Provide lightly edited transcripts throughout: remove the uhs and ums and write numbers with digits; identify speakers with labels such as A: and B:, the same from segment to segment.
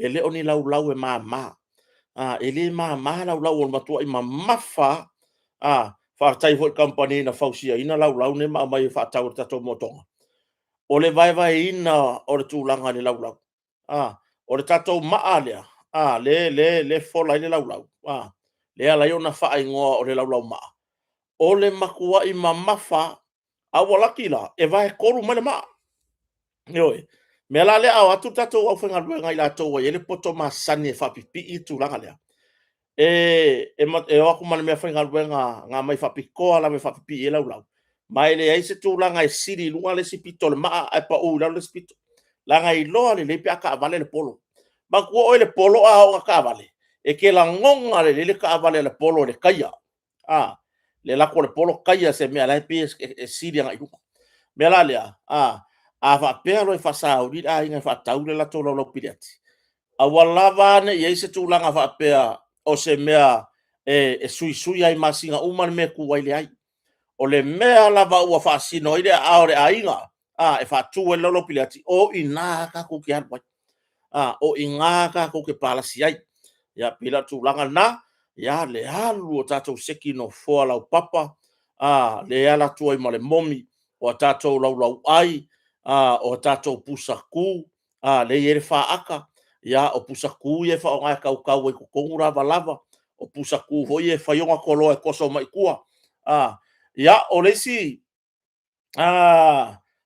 A: E le o ni laulau e mama. E le mama laulau o le matuai mamafa lava. Faafetai foi i le kamupani na fausiaina laulau nei ma aumai e faatau i le tatou motoga. O le vaevaeina o le tulaga i le laulau. O le tatou maa lea, lea e fola ai le laulau, lea e ala ai ona faaigoa o le laulaumaa, o le matuai mamafa lava. A ua laki la, e vaetolu mai le maa. Ioe. O le mea la lea a o atu le tatou aufaigaluega i latou ua i ai le poto masani e faapipii le tulaga lea, e o atu ma le meafaigaluega na aumai faapitoa lava e faapipii ai laulau, ma e leai se tulaga e sili i luga le isi pito o le maa ae pau i lalo le isi pito, leaga e iloa lelei pe a taavale le polo. Manatua oe le polo a oo ina taavale, e te lagona lelei le taavale a le polo i le taia, le alu atu a le polo taia i se mea o la e pei e sili agai i luga. O le mea la lea, a faapea loa e faasauli le aiga e faatau le latou laulau piliati, aua lava ne i i ai se tulaga faapea o se mea e suisui lava i masina uma le mea e tu ai, leai. O le mea lava ua faasino ai le aao o le aiga e faatu ai le laulau piliati, o i ina tatou te alu ai, o i ina tatou te palasi ai. Ia, pei la o le tulaga lena, le alu o tatou seki nofoa laupapa, lea e ala atu ai ma le momi, o a tatou laulauai, o a tatou pusatu, lea e i ai le faata, o pusatu ia e faaaoga e tautau ai i totonu lavalava, o pusatu foi ia e fai ona toloa e toso mai i tua. Ia, o le isi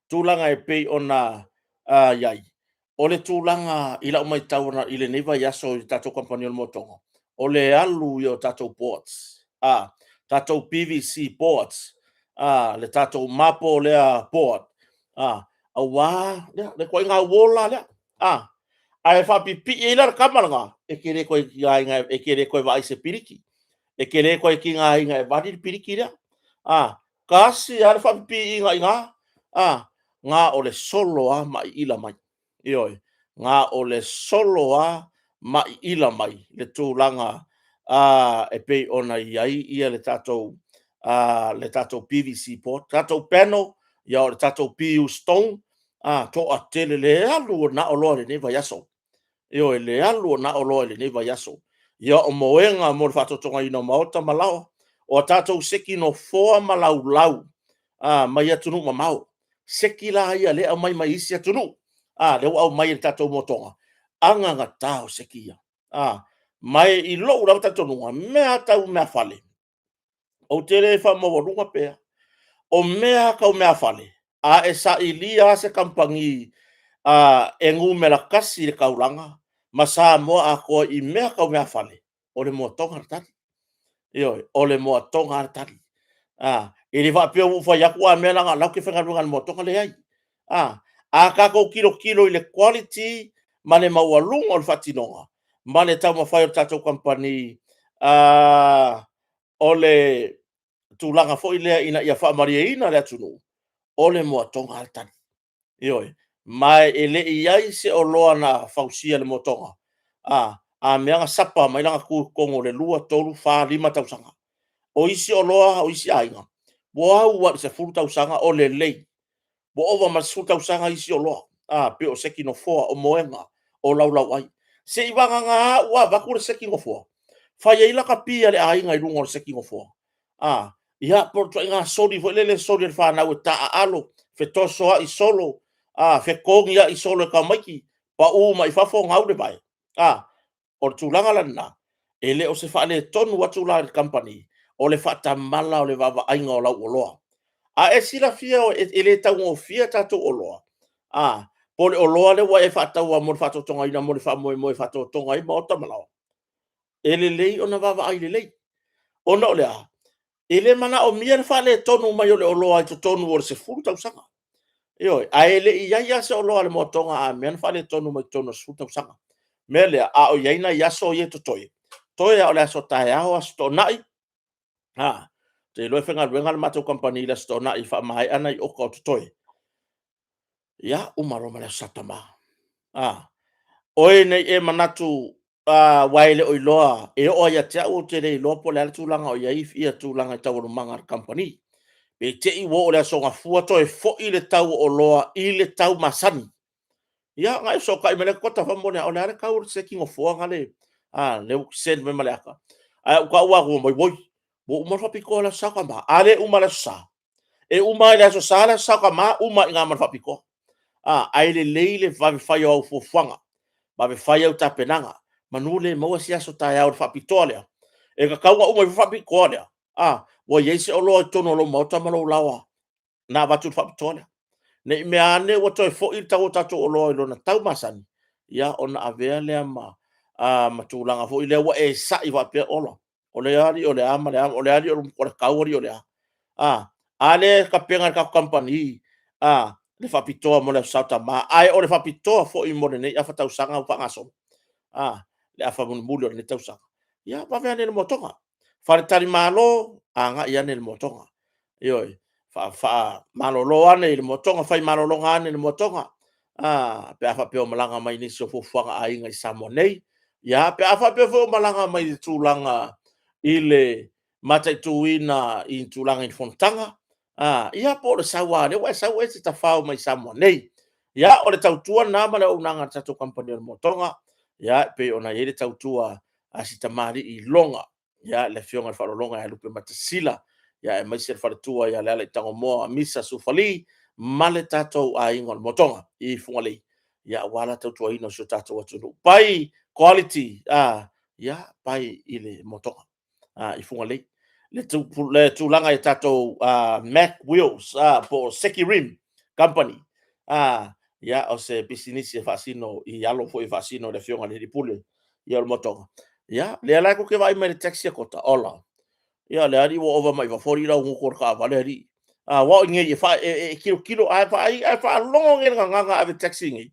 A: tulaga e pei ona i ai, o le tulaga i lau matau i lenei vaiaso i le tatou kamupani o le Motoga, o le alu ia o tatou boards, tatou PVC boards, le tatou maple lea board, aua le ituaiga wall la lea. Ae faapipii ai la le tama lena, e te le toe tigaina e te le toe vaai i se piliki, e te le toe tigaina e vali le piliki lea. Tasi lava le faapipiiina i ina, na o le solo lava ma iila mai. Ioe, na o le solo lava ma iila mai le tulaga e pei ona i ai le tatou PVC board, tatou panel, o le tatou PU stone, toatele le alu o na oloa i lenei vaiaso. Ioe, le alu o na oloa i lenei vaiaso. Ia, o moega mo le faatotogaina o maota ma laoa, o a tatou seki nofoa ma laulau mai atunuu mamao. Seki la ia lea e aumai mai isi atunuu, lea ua aumai e le tatou motoga, anagata o seki ia. Ma i lou lava talitonuga, mea lava tau meafale, ou te le faamaualuga pe a. O mea lava tau meafale, a e sailia lava se kamupani e numera tasi i le taulaga ma Samoa atoa i mea tau meafale, o le motoga le tali. Ioe, o le moatoga lava le tali. E le faapea ua ou fai atu a mea leaga o la ou te faigaluega i le motoga, leai. A tatou tilotilo i le quality ma le maualuga o le faatinoga ma le taumafai o le tatou kamupani o le tulaga foi lea ina ia faamalieina le atunuu, o le moatoga lava le tali. Ioe. Ma e le i i ai se oloa na fausia e le motoga, a mea na sapa mai lana tu i totonu o le 2, 3, 4, 5 tausaga. O isi oloa a isi aiga, ua au lava i le 10 tausaga o lelei. Ua ova ma le 10 tausaga isi oloa, pei o seki nofoa, o moega, o laulauai. Seivagana ua avatu le seki nofoa, fai ai lakapi a le aiga i luga o le seki nofoa. Ia, po o le ituaiga soli foi lele, soli a le fanau e taaalo, fetosoai solo, fetogiai solo e tamaiti, pau mai fafo gau le vae. O le tulaga la lena, e le o se faaletonu atu la i le kamupani, o le faatamala o le vaavaaiga o lau oloa. A e silafia e le taugofie a tatou oloa, po o le oloa lea ua e faataua mo le faatotogaina mo le faamoemoe e faatotoga ai maota ma laoa, e lelei ona vaavaai lelei. Ona o le a? E le manaomia le faaletonu mai o le oloa i totonu o le 10 tausaga. Ioe. Ae le i i ai lava se oloa a le moatoga a mea ona faaletonu mai totonu o le 10 tausaga. O le mea lea, a o i ai nai aso ia e totoe, toe lava o le aso taeao, aso Toonai, ou te iloa e faigaluega le matou kamupani i le aso Toonai e faamaea nai oka o totoe, ia uma loa ma le Aso Sa Tama. Oe ne i e manatu aua e le o iloa, e oo lava ia te au ou te le iloa po o le a le tulaga o i ai tulaga i taualumaga a le kamupani. Pe te i ua oo i le Aso Gafua toe foi le tau o oloa i le tau masani. Ia, na e fesootai mai lea tota faamolemole, o le a le tau o le seki nofoa na le, a, lea ua send mai ma le ata. Ae ou tau atu, mai oi, ua uma le faapitoa i le Aso Sa tama. A le uma i le Aso Sa, e uma i le Aso Sa le Aso Sa tama, uma i ina ma le faapitoa. A, ae lelei le vave fai o au fuafuaga, vave fai au tapenaga, manu le maua se aso taeao i le faapitoa lea. E tatau ona uma ifo le faapitoa lea, a, ua i ai se oloa i totonu o lou maota ma lou laoa na avatu i le faapitoa lea. Ne i mea ane ua toe foi le tau o tatou oloa i lona tau masani, ia ona avea lea ma tulaga foi lea ua e sai faapea, ola, o le alii o le a ma le a, o le alii o le tau alii o le a. A lea e tapena e le tatou kamupani le faapitoa mo le Aso Sa o Tama, ae o le faapitoa foi mo lenei afa tausaga ua faagasolo, le afa mulimuli o lenei tausaga. Ia vave ane i le motoga. Faletalimalo, agai ane i le motoga. Ioe, faamalolo ane i le motoga, fai malologa ane i le motoga, pe a faapea o malaga mai i nisi o fuafuaga a aiga i Samoa nei. Ia, pe a faapea foi o malaga mai i le tulaga i le mataituina i tulaga i fonotaga, ia po o le sau lava o lea ua e sau e te tafao mai i Samoa nei. Ia, o le tautua lena ma le auaunaga a le tatou kamupani o le Motoga, e pei ona i ai le tautua a si tamalii iloga, le Afioga i le Faaaloaloga ia Lupematasila, aemaise le faletua ia Lealaitagomoa Misa Sufali ma le tatou aiga o le Motoga i Fugalei, aua le tautuaina o si o tatou atunuu. Buy quality, ia, buy i le Motoga i Fugalei. Le tulaga i tatou Mac Wheels po o Seki Rim Company, ia, o se pisinisi e faasino i alo foi e faasino i le Afioga i le Alii Pule o le Motoga. Ia, lea la tou te vaai mai i le taxi a Kota, ola, ia le alii ua ova mai fafo alii lau gutu o le taavale alii. Aua o i inei e tilotilo, a vaai, a faalogo nei i le gagana ave taxi nei,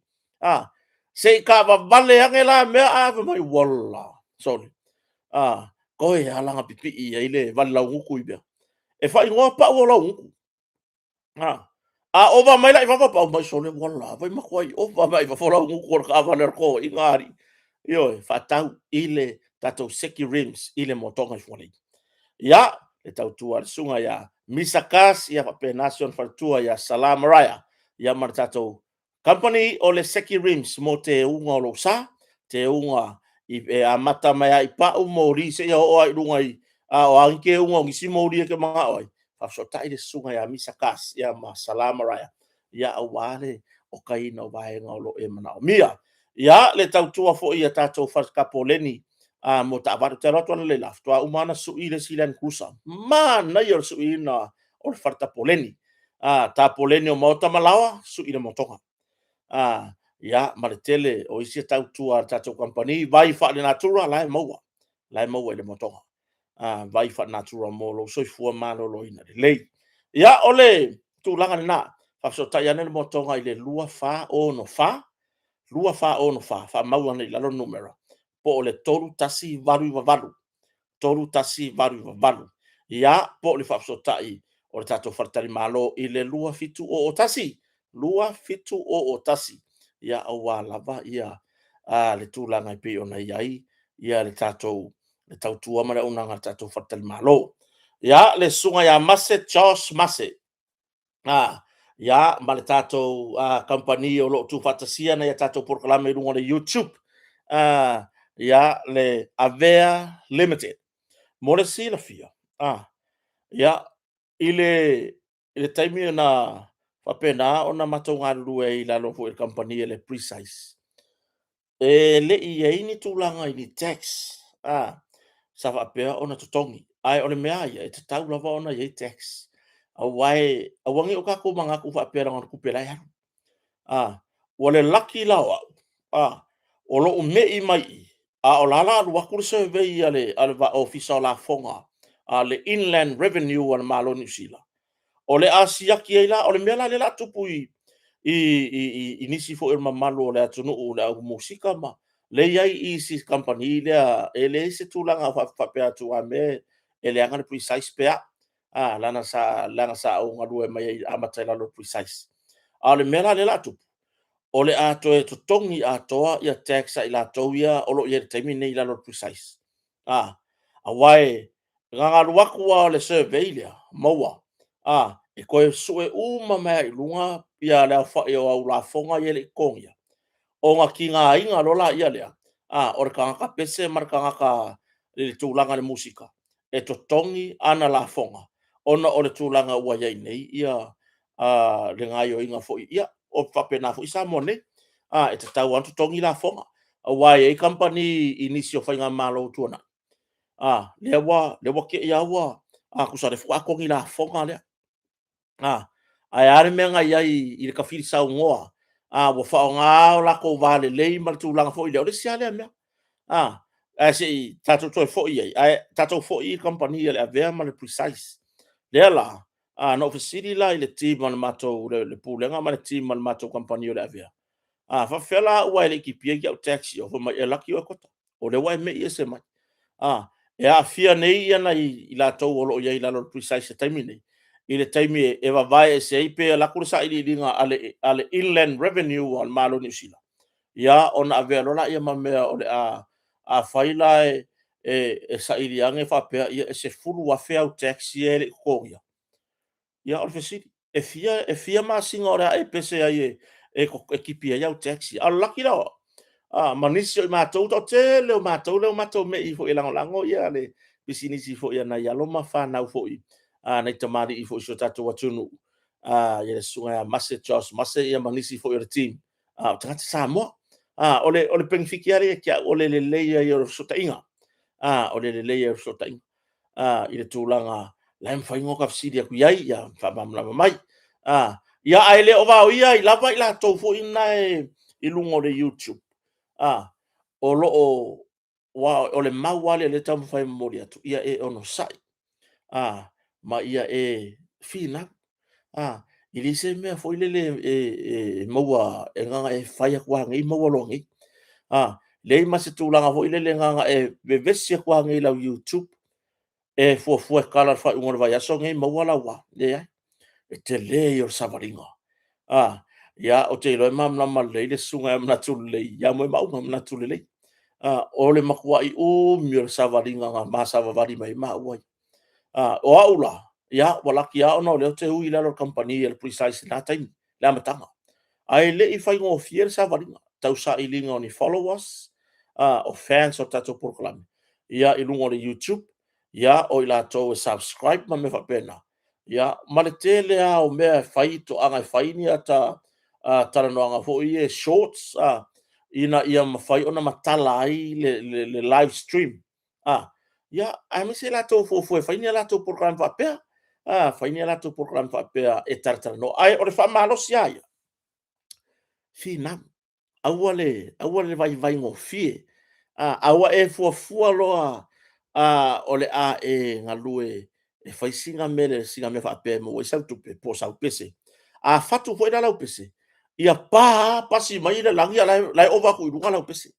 A: se i taavavale ane la mea ae fai mai, ola, sole, toe lava lana pipii i ai le vale laugutu i mea. E faaigoa pau o laugutu. A ova mai la i fafo, pau mai, sole, ola, vai matuai ova mai fafo laugutu o le taavale a le toeaina alii. Ioe, faatau i le tatou Seki Rims i le motoga i Fugalei. Ia, le tautua a le susuga ia Misa Cars, ia faapena si ona faletua ia Sala Maraia, ia ma le tatou company o le Seki Rims mo teuga o lou sa, teuga e amata mai lava i pau moli seia oo lava i luga i a o a ni teuga o nisi moli e te manao ai, faafesootai le susuga ia Misa Cars ia ma Sala Maraia, ia aua le okaina o vaega o lo o e manaomia. Ia, le tautua foi i a tatou fale tapoleni mo taavale. Ou te alu atu analeila, faatoa uma lava ona sui le isi Land Cruiser. Manaia o le suiina o le fale tapoleni. Tapoleni o maota ma laoa, sui le motoga. Ia, ma le tele o isi tautua a le tatou kamupani, vai faalenatura, la e maua, la e maua i le motoga. Vai faalenatura mo lou soifua maloloina lelei. Ia, o le tulaga lena, faafesootai ane le motoga i le 2464, 2464, faamau ane i lalo le numera, po o le 3188, 3188. Ia, po o le faafesootai o le tatou faletalimalo i le 2701, 2701, ia aua lava le tulaga e pei ona i ai le tatou le tautua ma le auaunaga a le tatou faletalimalo. Ia, le susuga ia Mase Charles Mase, ia, ma le tatou kamupani o lo o tuufaatasia nai a tatou polokalame i luga o le YouTube, ia, le Avea Limited. Mo le silafia, ia, i le taimi na faapena ona matou galulue ai i lalo foi o le kamupani a le Precise, e le i i ai ni tulaga i ni tax sa faapea ona totogi. Ae o le mea lava ia, e tatau lava ona i ai tax, aua e aua ne i o tatou manatu faapea leaga o le tupe la e alu. Ua le laki la o au, o lou mei mai i i, a o la o le a alu atu le survey a le Ofisa o Lafoga a le Inland Revenue a le Malo o Niu Sila, o le a siaki ai la, o le mea la lea o le a tupu i nisi foi o le mamalu o le atunuu, le au musika ma lea e i ai i isi kamupani lea, e leai se tulaga faapea atu a mea e leaga le Precise pe a, leaga sa ou galue mai ai amata i lalo o le Precise. A o le mea la lea o le a tupu, o le a toe totogi atoa ia tax a i latou ia o lo o i ai i le taimi lenei i lalo o le Precise. Aua e na ona alu atu lava o le survey lea, maua, e toe sue uma mai lava i luga le aofai o au lafoga ia e le i totogia. Ona tigaina loa laia lea, o le tagata pese ma le tagata i le tulaga i le musika, e totogi ana lafoga ona o le tulaga ua i ai nei ia le gaoioiga foi. Ia, o faapena foi Samoa nei, e tatau lava ona totogi lafoga, aua e i ai kamupani i nisi o faigamalo ua tuanai, lea ua te i lava ua, tusa o lea faatoa totogi lafoga lea. Ae a le mea na i ai i le tafilisaunoa, ua faaaoga o latou va lelei ma le tulaga foi lea, o le isi lava lea mea. Ae se i tatou toe foi i ai, ae tatou foi i le kamupani a le Avea ma le Precise. Lea la, na ou fesili la i le team a le matou, le pulega ma le team a le matou kamupani o le Avea, a faapefea la au aua e le i tipiina ni au tax i o? Fai mai, e laki oe Kota, o lea ua e mei ese mai. E aafia nei nai i latou o lo o i ai i lalo o le Precise i le taimi lenei, i le taimi e vavae ese ai pe alu atu le sailiiliga a le Inland Revenue a le Malo o Niu Sila, ia ona avea loa lea ma mea o le a, afai la e saili ane faapea, ia e $10,000 au tax ia e le i totogia. Ia o le fesili, e fia masina o le a e pese ai e tipi ai au tax ia? A o le laki la o au, ma nisi o i matou, toatele o matou lea ua matou mei foi e lagolago le pisinisi foi a nai alo ma fanau foi a nai tamalii foi o si o tatou atunuu, le Susuga ia Mase Charles Mase ma nisi foi o le team, o tagata Samoa. O le penefiti lava lea ia te au, o le lelei ia o le fesootaiga, o le lelei ia o le fesootaiga i le tulaga la e mafai ona ota fesili atu i ai, ia faamalamalama mai. Ia, ae le o vaoia ai lava i latou foi na i luga o le YouTube, o lo o, aua o le mau lava lea o lea e taumafai e momoli atu, ia e onosai, ma ia e finau. E leai se mea foi lele e maua e na ona e fai atu lava nei maua loa nei. Leai ma se tulaga foi lele na ona e vevesi atu lava nei i lau YouTube e fuafua e kala i le faaiuga o le vaiaso lenei maua lau a. Leai, e tele ia o le savaliga. Ia, ou te iloa e malamalama lelei le susuga ia Manatulelei, ia Moemauga Manatulelei. O le matuai umi o le savaliga na ma savavali mai ai maua ia. O au la, ia, ua laki lava ona o lea ou te ui i lalo o le kamupani a le Precise i lena taimi, i le amataga. Ae le i faigofie le savaliga, tausailiga o ni followers, o fans o le tatou polokalame ia i luga o le YouTube, ia, o i latou e subscribe ma mea faapena, ia, ma le tele lava o mea e fai, toaga e fai ni ata talanoaga foi ia shorts, ina ia mafai ona matala ai le live stream. Ia, aemaise i latou o fuafua e fai ni a latou polokalame faapea, fai ni a latou polokalame faapea e talatalanoa. Ae o le faamalosi lava ia, finau, aua le, aua le vaivai gofie. A ua e fuafua loa o le a e galue e fai sina mea, sina mea faapea e maua ai sau tupe po o sau pese. A fatu foi la lau pese, ia pa lava pasi mai le lagi a o la e ova atu i luga lau pese.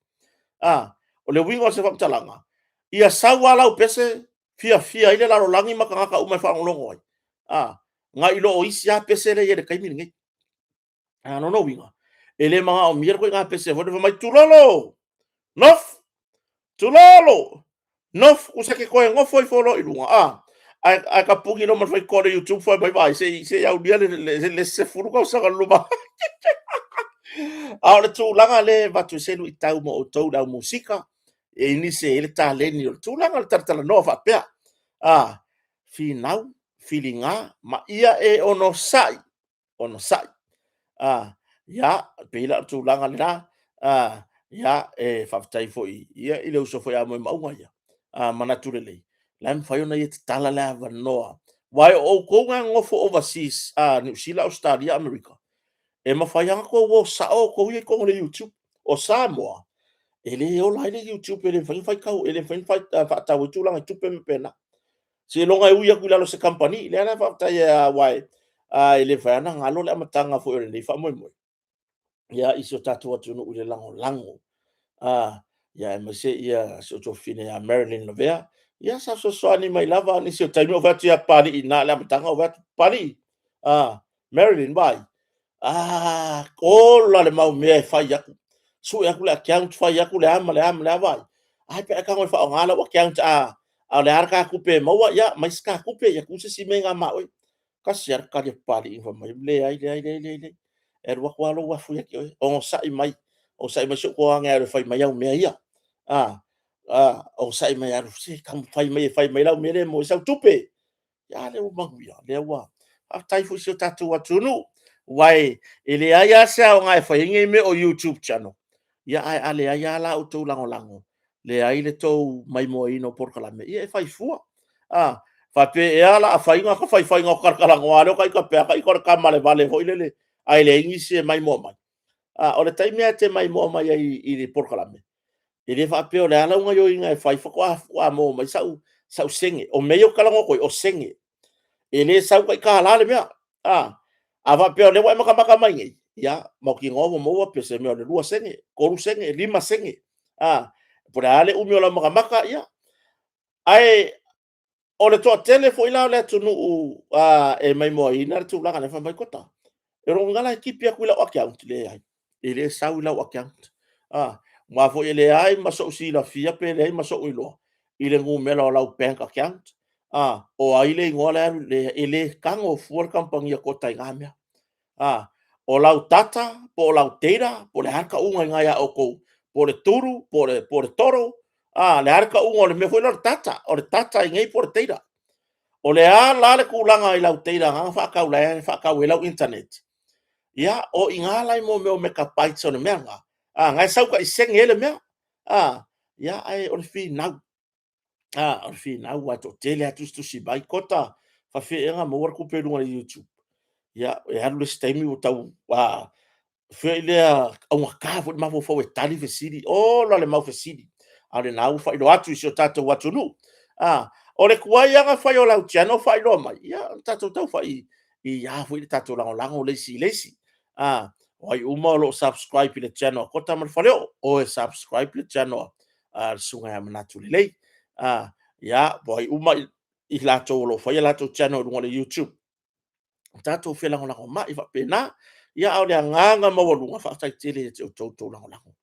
A: O le uiga o se faamatalaga, ia sau lava lau pese, fiafia ai le lalolagi ma tagata uma e faalogologo ai, nai lo o isi lava pese lea e i ai i le taimi lenei. A o lona uiga, e le manaomia le ituaiga pese foi lea fai mai, tulolo, nofo, tulolo, nofo, tusa e te toe nofo ifo loa i luga, ae tapuni loa ma le faitotoa o le YouTube fai mai, vaai, se i aulia le isi 10 tausaga o le lumanai. A o le tulaga lea e avatu ai se luitau mo outou le au musika, e i ai nisi e i ai le taleni o le tulaga o le talatalanoa faapea. Finau, filiga, ma ia e onosai, onosai. Ia, pei la o le tulaga lena. Ia, e faafetai foi i le uso foi a Moemauga ia, Manatu Lelei, la e mafai ona ia tatala le avanoa. Aua o outou na nonofo overseas, Niu Sila, Ausetalia, Amerika, e mafai lava ona outou o sao outou ia i totonu o le YouTube. O Samoa, e le ola ai le YouTube, e le mafai ona faitau, e le mafai ona faatau ai tulaga i tupe ma mea faapena. Seiloga e ui atu i lalo o se kamupani. Lea la faafetai aua e le mafai lava ona galo le amataga foi o lenei faamoemoe ia i si o tatou atunuu i le lagolago, ia aemaise si ou tuafafine ia Marilyn Lavea. Ia sa fesoasoani mai lava nisi o taimi o fai atu ia Papalii i ina i le amataga ou fai atu, Papalii, Marilyn, vaai, ola le mau mea e fai atu, sue atu le account, fai atu le a ma le a ma le a, vaai, ai pe a e tago e faaaoga lau account, a o le a le ta tupe e maua, ia aumai se ta tupe, ia tuu se isi mea i ina ma oe. Tasi lava le tali a Papalii fai mai, leai, leai, leai, leai, e alu atu lava lou afu ia te oe, onosai mai. Onosai mai si ou toga e alu e fai mai au mea ia. Onosai mai alu, se taumafai mai e fai mai lau mea lea e maua ai sau tupe. A lea ua manuia, lea ua faafetai foi i si o tatou atunuu, aua e leai lava se aoga e fai ai nei mea o YouTube channel, ae a leai lava la outou lagolago, leai le tou maimoaina o polokalame, ia e fai fua. Faapea ea o le a fai ona ota faifaiga o talatalanoa lava lea o ita pea, ita o le tama a le vale foi lele, ae leai nisi e maimoa mai. O le taimi lava e te maimoa mai ai i le polokalame, e le faapea o le a lau gaoioiga e fai faatoa maua mai sau sene. O mea ia ou te talanoa atu ai, o sene. E le sau tai $1 le mea. A faapea o lea ua e matamata mai nei, ia mautinoa ua maua pe o se mea o le 2 sene, 3 sene, 5 sene. Po o le a le umi o lau matamata, ia. Ae o le toatele foi la o le atunuu e maimoaina le tulaga lea, fai mai, Kota, o lona uiga la e tipi atu i lau account? Leai, e le sau i lau account. Aua foi e leai ma sou silafia pe leai ma sou iloa i le numera o lau bank account. O ai le igoa la e alu, e le tago fua le kamupani a Kota i na mea. O lau data po o lau data po o le a le tauga i ina ia outou, po o le tulu po o le tolo, le a le tauga o le mea foi lea o le data, o le data i inei po o le data. O le a la le tulaga i lau data na faatau la e faatau ai lau internet, ia, o i ina la i mea o megabytes o le mea lena, na e sau tai sene ai le mea. Ia, ae o le finau, o le finau aua e toatele lava tusitusi mai, Kota, e faapefea ea ona maua le tupe i luga o le YouTube? Ia, e alu le isi taimi ua tau foi lea augata foi le mafaufau e tali fesili, ola le mau fesili, a o lena ua faailoa atu i si o tatou atunuu. O le tuai lava ona fai o lau channel faailoa mai, ia tatou tau fai i a foi le tatou lagolago le isi i le isi. O ai uma o lo o subscribe i le channel a Kota ma le Faleoo, o e subscribe le channel a le Susuga ia Manatu Lelei. Ia, po o ai uma i latou o lo o faia latou channel i luga o le YouTube, tatou felagolagomai faapena. Ia, a o le agaga maualuga, faafetai tele ia te outou le tou lagolago.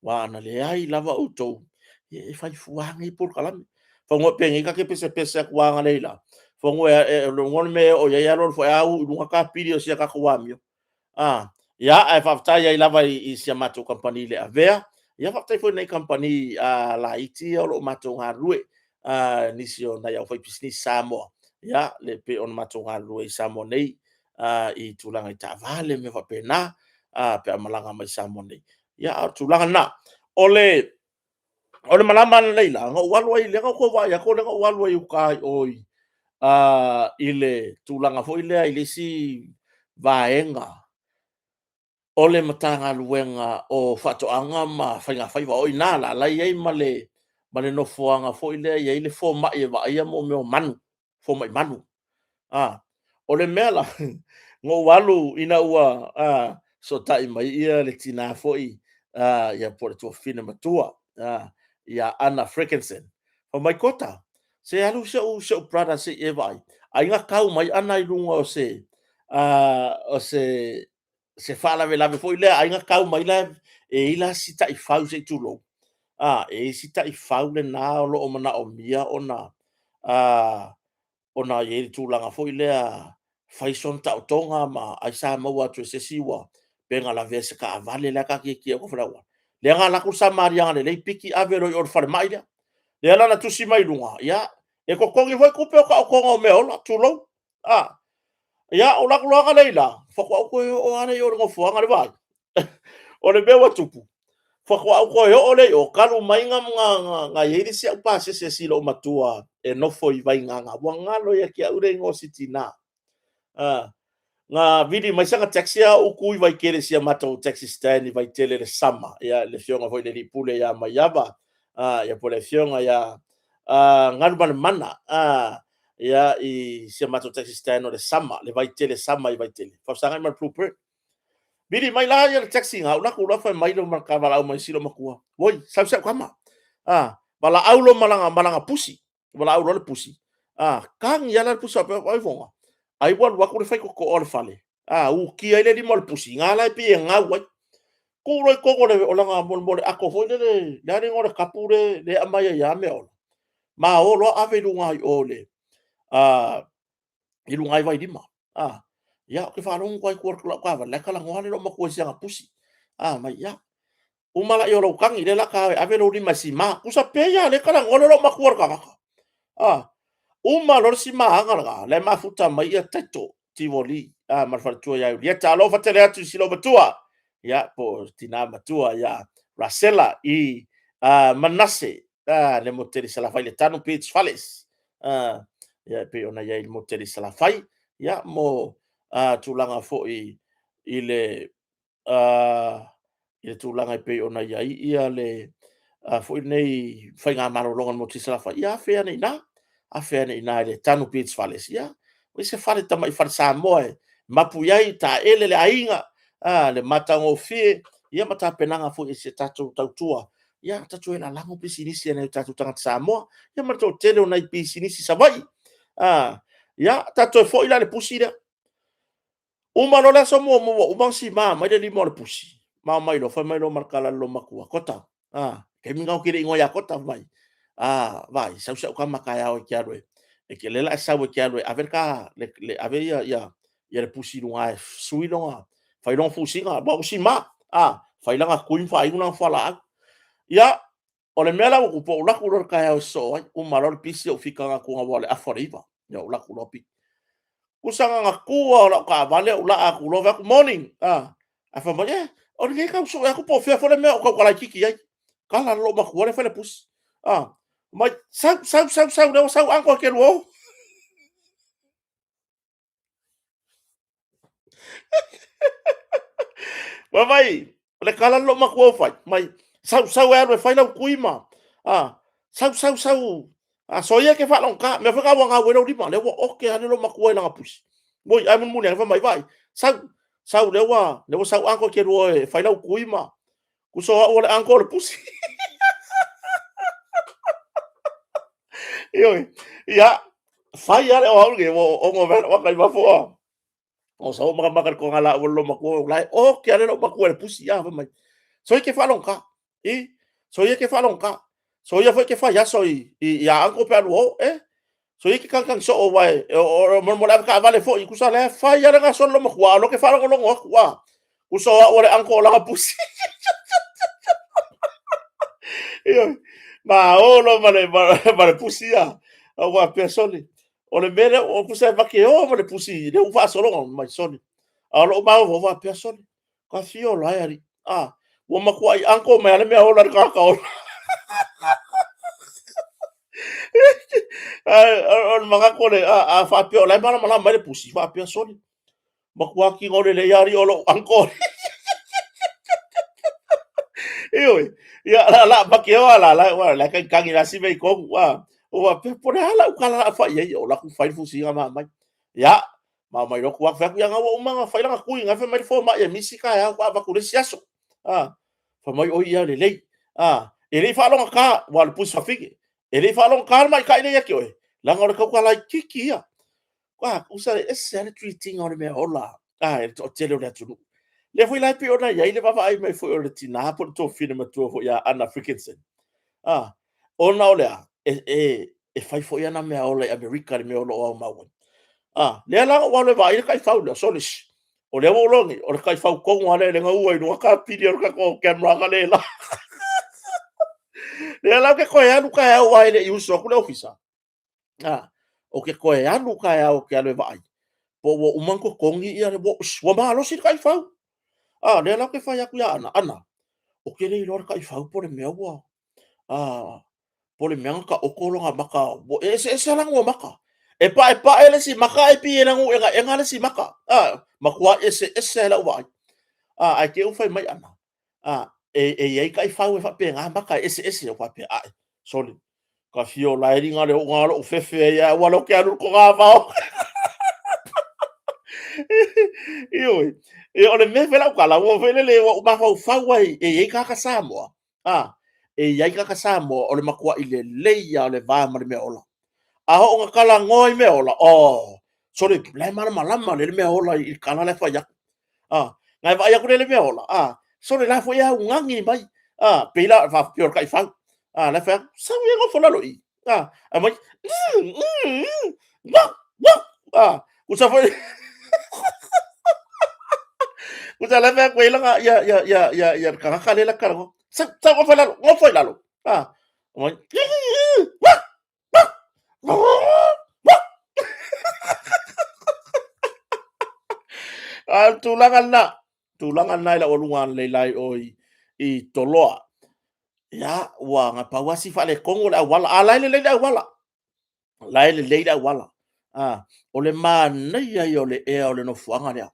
A: Aua ana leai lava outou, ia e fai fua lava nei polokalame. Semeamanu penei ta te pesepese atu lava analeila, semeamanu o le mea e oo i ai e alu alu foi lava uu i luga kapili o si a tatou amio. Ia, ae faafetai ai lava i si a matou kamupani i le Avea, ia faafetai foi i nai kamupani laiti ia o lo o matou galulue, nisi o nai aufaipisinisi Samoa, ia e pei ona matou galulue i Samoa nei i tulaga i taavale ma mea faapena pe a malaga mai i Samoa nei. Ia, a o le tulaga lena. O le malama analeila, na ou alu ai, lea na outou vaai atu lea na ou alu ai i uta i o i le tulaga foi lea i le isi vaega o le Matagaluega o Faatoaga ma Faigafaiva. O i ina la la e i ai ma le nofoaga foi lea e i ai le fomai e vaaia mea o manu, fomai manu. O le mea la, na ou alu ina ua fesootai mai le tina foi po o le tuafafine matua ia Anna Fredrickson, fai mai, Kota, se alu si ou brother se i e vaai, ai na tau mai Anna i luga o se faalavelave foi lea, ai na tau mai la e i ai la si taifau se i tulou, e i ai si taifau lena o lo o manaomia ona i ai le tulaga foi lea fai sona taotoga ma ai sa maua atu e se isi ua pe na lavea i se taavale la e taatiatia ai i le auala. Lea na alu atu le Samariaga lelei piki ave loa i o i le falemai lea. Lea la na tusi mai i luga, ia, e totogi foi tupe o taotoga o meaola, tulou. Ia, ou alu atu loa analeila, faatoa ou toe oo lava lea i o i le nofoaga lea, vaai. O le mea ua tupu, faatoa ou toe oo lea i o, talu mai na i ai le isi au pasese a si loomatua e nofo i Vaigaga, ua galo ia te au le igoa o si tina. Na vili mai sana taxi a o ou tu i Vaitele i si a matou taxi stand i Vaitele i le sama, ia le afioga foi i le alii pule ia Maiava, ia po o le afioga ia Galumalemana, ia i si a matou taxi stand o le Sama, le Vaitele Sama i Vaitele, faafesagai ma le Blue Bird. Vili mai la le taxi na, ou alu atu loa fai mai le valaau mai si loomatua, oi, sau si au tama. Valaau loa ma lana pusi, valaau loa le pusi, tagi lava la le pusi faapea, vaai ifoga, ai ua alu atu le faitotoa o le fale, ukia ai le lima o le pusi, na la e pei e gau ai. Tuu loa i totonu o lana mo le ato foi lele, le a le igoa o le tapu lea e aumai ai lava meaola, ma o loa ave i luga i o i luga i Vailima. Ia, ou te faalogo atu lava i tua o lau taavale, la e talanoa le loomatua i si ana pusi. Fai mai, ia, Uma laia o lou tagi, lea la ta ave lou lima e sima. Tusa pei lava o lea e talanoa le loomatua i le tagata. Uma loa le simaaga lena, la e mafuta mai ia Taito Tivoli ma le faletua ia Iulieta. Alofa tele atu i si loomatua, ia, po o le tina matua ia Rasela i Manase, le motu tele i Salafai, le Tanu Beach Fales. Ia, e pei ona i ai i le motu tele i Salafai, ia, mo tulaga foi i le i le tulaga e pei ona i ai ia le foi lenei faigamalologa i le motu i Salafai, ia afe ane i ina, afe ane i ina i le Tanu Beach Fales, ia, i se fale tamai fale Samoa e mapu i ai, taele le aiga, le matagofie, ia ma tapenaga foi i se tatou tautua, ia tatou o e lalago pisinisi a nai o tatou tagata Samoa, ia ma le toatele o nai pisinisi i Savaii. Ia, tatou toe foi la i le pusi lea. Uma loa le aso muamua ua uma ona sima mai le lima o le pusi, ma omai loa fai mai loa ma le tala i le loomatua, Kota, taimi lena ou te le i igoa ia Kota, fai mai, vaai, sau si au tama taeao e te alu e te, lea o le a e sau e te alu e ave le ta, ave le pusi i luga e sui lona, fai lona fusiga, aua ua sima, fai lana tui ma faaiu lana fualaau. Ia, o le mea la ua tupu, ou alu atu loa i le taeao e sosoo ai, uma loa le pisi ou fika atu aua o le afa o le 9, ia ou alu atu loa piki. Tusa na ona tu lava o lau taavale ou laa atu loa, fai atu, morning, ae fai mai, eh, o lenei e tau sue atu po o fea foi le mea o tautala itiiti ai. Tala le loomatua lea e fai le pusi. Mai, sau, sau, sau, sau, lea ua sau uncle e te lua o. Fai mai, o le tala le loomatua ua fai, mai, sau, sau e alu e fai lau tui ma, sau, sau, sau, soia e te faalogogata, mea foi na ua gau ai lou lima, lea ua ote lava le loomatua i lana pusi. Oi, ae mulimuli ane fai mai, vaai, sau, sau, lea ua sau uncle e te lua o e fai lau tui ma, tusa o au o le uncle o le pusi. Ioe, ia, fai lava le o au lenei, ua ogo mai lou ata i fafo, o sau makamaka i le togalaau a le loomatua, o la e ote lava le loomatua i le pusi, a fai mai, soia e te faalogogata, i, soia e te faalogogata, soia foi e te fai aso ia uncle pe a lua o, e, soia e te tagitagi soo, aua o le avetaavale foi, tusa o la e fai lava le gasolo a le loomatua, a o lea ou te faalogologo atu, a, tusa o au o le uncle o lana pusi. Ioe, ma o loa ma le pusi ia, ou faapea, sole, o le mea lea, o tusa e vakeo ma le pusi, lea ua faasologa mai, sole. A o lou mafaufau faapea, sole, ka fia ola e alii. A, ua matuai uncle mai lava le mea ola i le tagata ola. O le manatu o le, a faapea o la e malamalama mai le pusi, faapea, sole, matua tino lelei lava alii o lou uncle. Ioe, ia, la, la, vakeo la, la, la, la, tagitagi la si mea i tonu, a, ua faapea, po o le a lau tala o le a fai i ai, ou alu atu fai le fusiga ma aumai. Ia, ma aumai loa tu atu, fai atu, ia, na ua uma ona fai lana tui, na fai mai le fomai e misi taeao, faatoa avatu i le isi aso. A, fai mai, oi, ia, lelei. A, e le i faalogogata, aua o le pusi fafine, e le i faalogogata le maita'i lea ia te oe, leaga o le tautala itiiti ia. A, tusa e ese lava le treat ina o le mea ola a e le toatele o le atunuu. Lea foi la e pei ona i ai le vaavaai mai foi o le tina po o le tuafafine matua foi ia Anna Frickenson. A, ona o le a? E fai foi ana mea ola i Amerika i le mea o lo o aumau ai. A, lea la ua alu e vaai le taifau lea, sole, o lea ua ou iloa nei, o le taifau tonu lava lea e gaua i luga kapili o le tatou camera le la. Lea la ou te toe alu taeao aua e le i usu atu le ofisa. A, ou te toe alu taeao ou te alu e vaai, po ua uma ona totogi ia le, ua malosi le taifau. A, lea la ou te fai atu ia Ana, Ana, ou te le iloa le taifau po o le mea ua, po o le mea na taoto lona maka, ua eseese lana ua maka. E paepae le isi maka ae pei e lanuenaena le isi maka. A, matua eseese ai lau vaai. A, ae te i ua fai mai Ana, a, e i ai taifau e faapena maka e eseese. Ou faapea, ae, sole, ka fio la e linga le uga lou fefe ai a ua loke alu ko ngā vao. Ioe, e o le mea fe lau tala, ua fe lele ua mafaufau ai e i ai tagata Samoa, a, e i ai tagata Samoa o le matuai lelei lava o le va ma le mea ola. A oo ina talanoa i mea ola, oh, sole, la e malamalama lele mea ola i le tala la e fai atu. A, na e vaai atu lele mea ola, a, sole la foi e augani mai, a, pei la, faapea o le taifau, a, la e fai atu, sau ia nofo lalo i, a, aumai, wau, wau, a, usa foi, usa la e fai atu ai lana, ia, ia, ia, ia, ia, le tagata lea la talanoa, Sau, sau, gofo i lalo, gofo i lalo. Ah, mai. A o le tulaga lena, tulaga lena i lau aluga analeila i o i Toloa. Ia, ua na pau lava si faaletonu o le auala, a o la e lelei le auala. O la e lelei le auala. O le manaia ia o le ea o le nofoaga lea.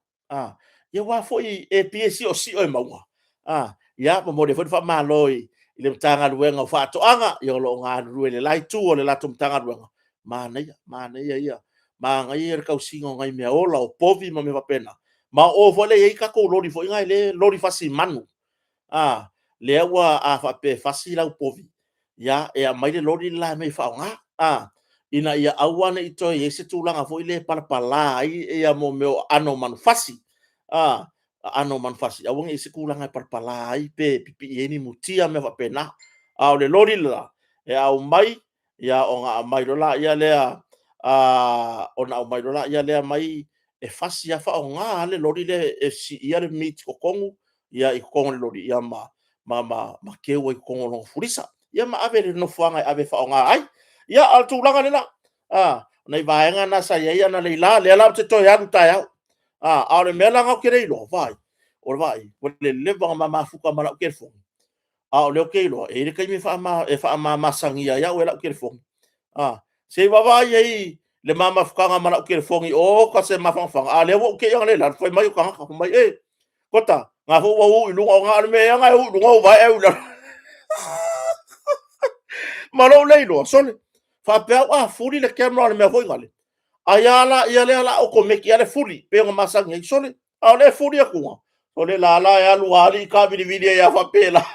A: Ia aua foi e pei e siosio i mauga. Ia, momoli ai foi le faamalo i le Matagaluega o Faatoaga, ia o lo o galulue i le la itu o le latou Matagaluega, manaia, manaia ia, manaia le tausiga o nai meaola o povi ma mea faapena. Ma o o foi lea e i ai tatou loli foi nei loli fasi manu, lea ua a faapea e fasi lau povi, ia e aumai le loli le la e aumai e faaaoga, ina ia aua ne i toe i ai se tulaga foi lea e palapala ai mea o aano o manufasi. Aano o manufasi, aua ne i i ai se tulaga e palapala ai pe pipii ai ni mutia ma mea faapena. A o le loli le la, e aumai ona aumai loa lea aumai e fasi lava faaaoga lava le loli lea e siia le meat i totonu i totonu o le loli ma teu ai i totonu o lona fulisa. Ia ma ave i le nofoaga e ave e faaaoga ai. Ia, a o le tulaga lena, o nai vaega na sa i ai analeila, o lea la ou te toe alu taeao. A o le mea la lena ou te le iloa, vaai, ua leva ona ma mafuta ma lau telefoni, a o lea ou te iloa, e i ai le taimi e faamamasagia ai au e lau telefoni. Se i vaavaai i ai i le ma mafutaga ma lau telefoni, oka se mafanafana, a o lea ua ou te i analeila, fai mai ou tagata fai mai, e, Kota, o lena foi ua uu i luga, na o le mea ea lena e uu i luga ou vae ae uu i lalo. Ma lou le iloa, sole, faapea au a fuli le camera o le mea foi lale, ai lava lea o le a okomeki le fuli pei ona masani ai. Sole, a o lea e fuli atu, o le la la e alu lava alii taavilivili ai lava faapela.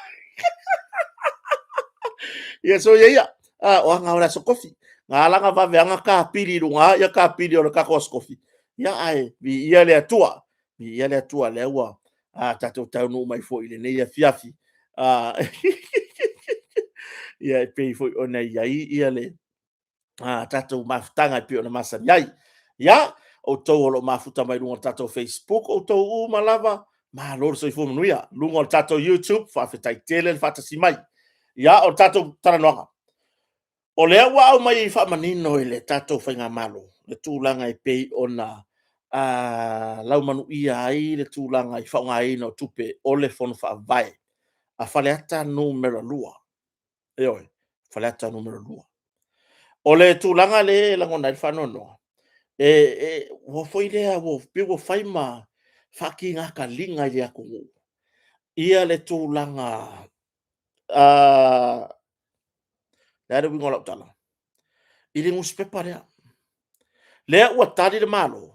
A: Ia soia ia, o aga lava o le Aso Tofi. Na ala ona vave lava ona kapili i luga kapili o le tatou Aso Tofi, ae viia le Atua, viia le Atua o lea ua tatou taunuu mai foi i lenei afiafi. Ia e pei foi ona i ai le tatou mafutaga e pei ona masani ai. Ia, outou o lo o mafuta mai luga o le tatou Facebook, o outou uma lava, malo le soifua manuia. Luga o le tatou YouTube, faafetai tele le faatasi mai. Ia, o le tatou talanoaga, o lea ua aumai faamanino e le tatou Faigamalo le tulaga e pei ona laumanuia ai le tulaga i le faaaogaina o tupe o le Fono Faavae a Faleata 2. Ioe, Faleata 2. O le tulaga lea e lagona ai le faanoanoa, ua foi lea ua pei ua fai ma faatiga taliga i le atunuu ia le tulaga. O le a le uiga o lau tala? I le nusipepa lea, lea ua tali le Malo,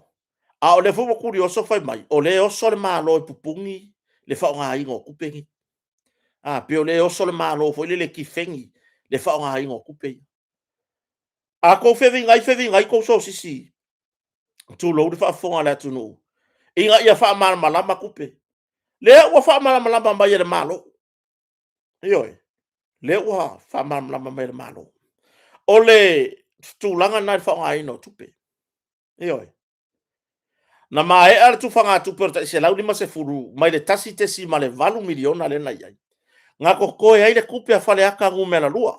A: a o lea foi ua tulioso fai mai, o lea e oso le Malo e pupuni le faaaogaina o tupe nei. A, pei o lea e oso le Malo foi lele e tifeni le faaaogaina o tupe ia. A outou fevigai fevigai tou sosisi, tulou le faafofoga a le atunuu, ina ia faamalamalama tupe. Lea ua faamalamalama mai e le Malo. Ioe, lea ua faamalamalama mai e le Malo. O le tulaga lena i le faaaogaina o tupe. Ioe. Na maea le tufagatupe o le tai 150 mai le $1.8 miliona lea na i ai, na totoe ai le tupe a Faleata Nu.2.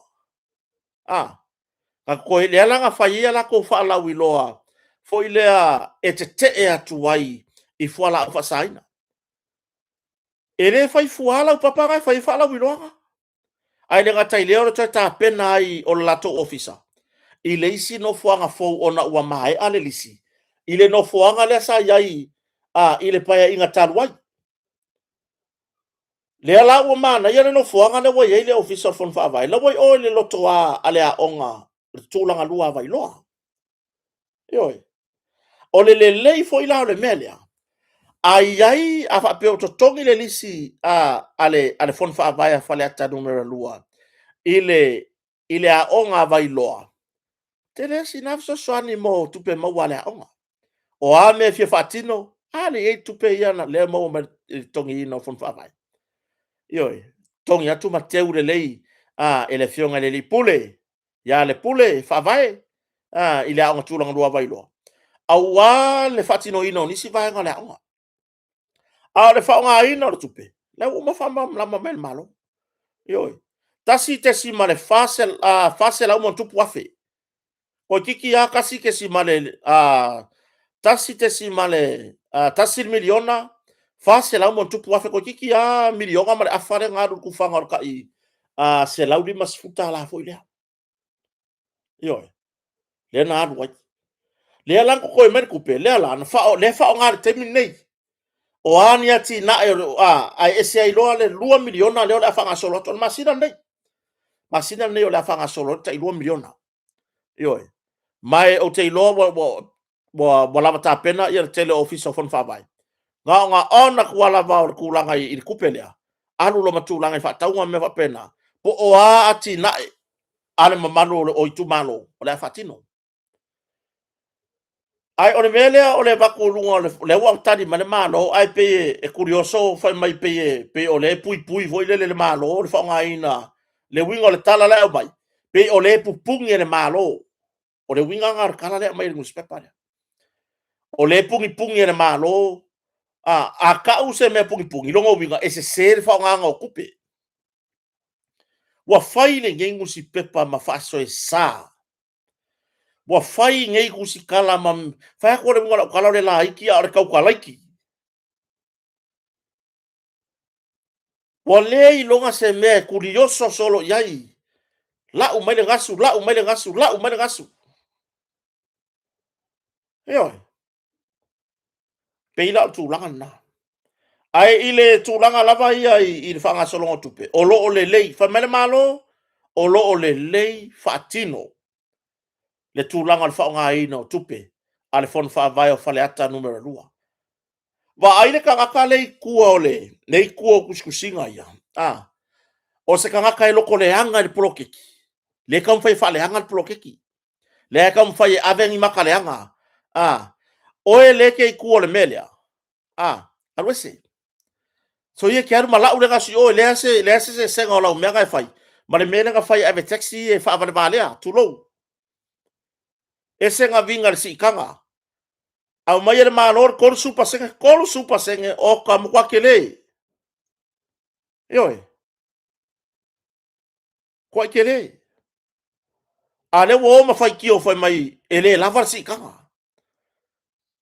A: A, na totoe, lea la na fai ai a latou faalauiloa foi lea e tetee atu ai i fualaau faasaina. E le fai fua laupapa na e fai ai faalauiloa. Ae le gata i lea o le toe tapena ai o le latou ofisa i le isi nofoaga fou ona ua maea le lisi i le nofoaga lea sa i ai i le Paeaiga talu ai. Lea la ua manaia le nofoaga lea ua i ai le Ofisa o le Fono Faavae, la ua i o i le lotoa a le aoga o le Tulagalua a Vailoa. Ioe. O le lelei foi la o le mea lea, a i ai, a faapea o totogi le lisi a le Fono Faavae a Faleata Nu.2 i le aoga a Vailoa, tele sina fesoasoani mo tupe maua a le aoga. O a mea e fia faatino, a lea e i ai tupe ia lea e maua mai i le totogiina o Fono Faavae. Ioe, totogi atu ma teu lelei e le Afioga i le alii Pule ia Lepule Faavae i le Aoga Tulagalua a Vailoa, aua le faatinoina o nisi vaega o le aoga. A o le faaaogaina o le tupe, la ua uma faamalamalama mai e le Malo. Ioe. 1.4 ma ona tupu afe. Toeitiiti lava 1.1 miliona, 400 ma ona tupu afe, toeitiiti lava miliona ma le afa lea na alu i le tufaga o le tai $150 foi lea. Ioe. Lea na alu ai. Lea la na totoe mai le tupe, lea la, lea e faaaoga i le taimi lenei. O a ni atinae ae ese ai loa le $2 miliona lea o le a faagasolo atu. O le masina lenei, masina lenei o le a faagasolo ai le tai $2 miliona. Ioe. Ma ou te iloa ua lava tapena le tele o Ofisa o Fono Faavae, na ona on atu lava o le tulaga i le tupe lea, alu loa ma tulaga i faatauga ma mea faapena, po o a atinae a le mamalu o itumalo o le a faatino. Ae o le mea lea o le avatu i luga, o lea ua tali mai le Malo ae pei e curioso fai mai pei o lea e puipui foi lele i le Malo le faaaogaina, le uiga o le tala la e aumai, pei o lea e pupuni e le Malo. O le uiga lena o le tala lea e aumai e le nusipepa lea. O lea e punipuni e le Malo. A tau se mea punipuni, lona uiga e sese le faaaogaina o tupe. Ua fai lenei nusipepa ma faasoesa, ua fai nei tusitala ma fai atu le uiga o lau tala o le laiti a o le tautalaiti. Ua le iloga se mea e tulioso solo i ai, lau mai le gasu, lau mai le gasu, lau mai le gasu. Ioe. Pei la o le tulaga lena. Ae i le tulaga lava ia i le faagasologa o tupe, o lo o lelei. Fai mai le Malo, o lo o lelei faatino le tulaga o le faaaogaina o tupe a le Fono Faavae o Faleata Nu.2. Vaai le tagata lea i tua o le, lea e i tua o tusitusiga ia, a, o se tagata e lotoleaga i le poloketi, lea e taumafai e faaleaga le poloketi, lea e taumafai e ave ni mata leaga, a, oe lea e te i tua o le mea lea, a, alu ese. Soia e te alu ma lau le gasu i o, e leai se eseesega o lau mea na e fai ma le mea lea na fai e ave e taxi ia e faavalevalea, tulou. Ese na viga i le siitaga. Aumai e le Malo le 30%, 30% oka matua tele. Ioe. Tuai tele. A o lea ua o ma faitio fai mai e le lava le siitaga.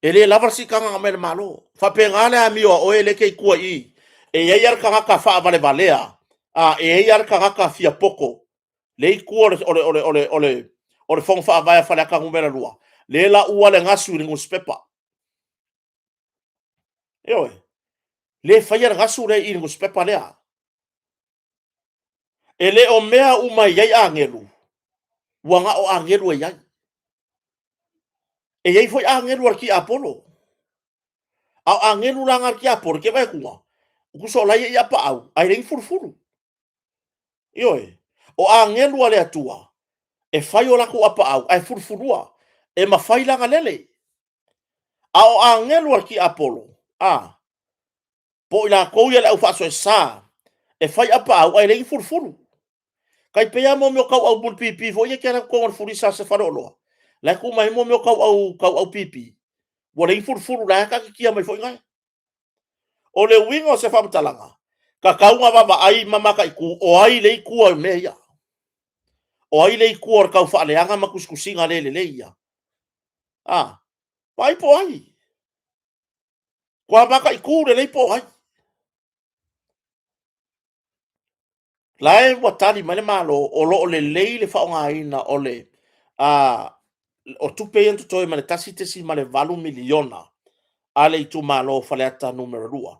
A: E le lava le siitaga na aumai e le Malo. Faapena le amio a oe lea e te i tua i i. E i ai lava le tagata faavalevalea, a, e i ai lava le tagata fia poto, lea e i tua o le Fono Faavae a Faleata Nu.2, lea e laua le gasu i le nusipepa. Ioe. Le faia le gasu lea i le nusipepa lea. E le o mea uma e i ai agelu, ua na o agelu e i ai. E i ai foi agelu a le tiapolo. A o agelu la na a le tiapolo, te vaai atu, tusa o la e i ai apaau, ae leai ni fulufulu. Ioe, o agelu a le Atua, e fai o latou apaau, ae fulufulua, e mafai la ona lele. A o agelu a le tiapolo, a, po o i latou ia le au faasoesa, e fai apaau ae leai ni fulufulu. Tai pei lava mea o tauau mulipipi foi ia e te alu atu totonu o le fulisa a se faleoloa, la e tuu mai ai mea o tauau, tauau pipi, ua leai ni fulufulu, la e taatitia mai foi na. O le uiga o se faamatalaga, tatau ona vaavaai ma mataitu o ai le i tua i mea ia. O ai le i tua o le tau faaleaga ma tusitusiga le lelei ia. A, vaai po o ai. Ua mataitu lelei po o ai. La e ua tali mai le Malo o lo o lelei le faaaogaina o le o tupe ia na totoe mai le 1.8 miliona a le itumalo o Faleata Nu.2.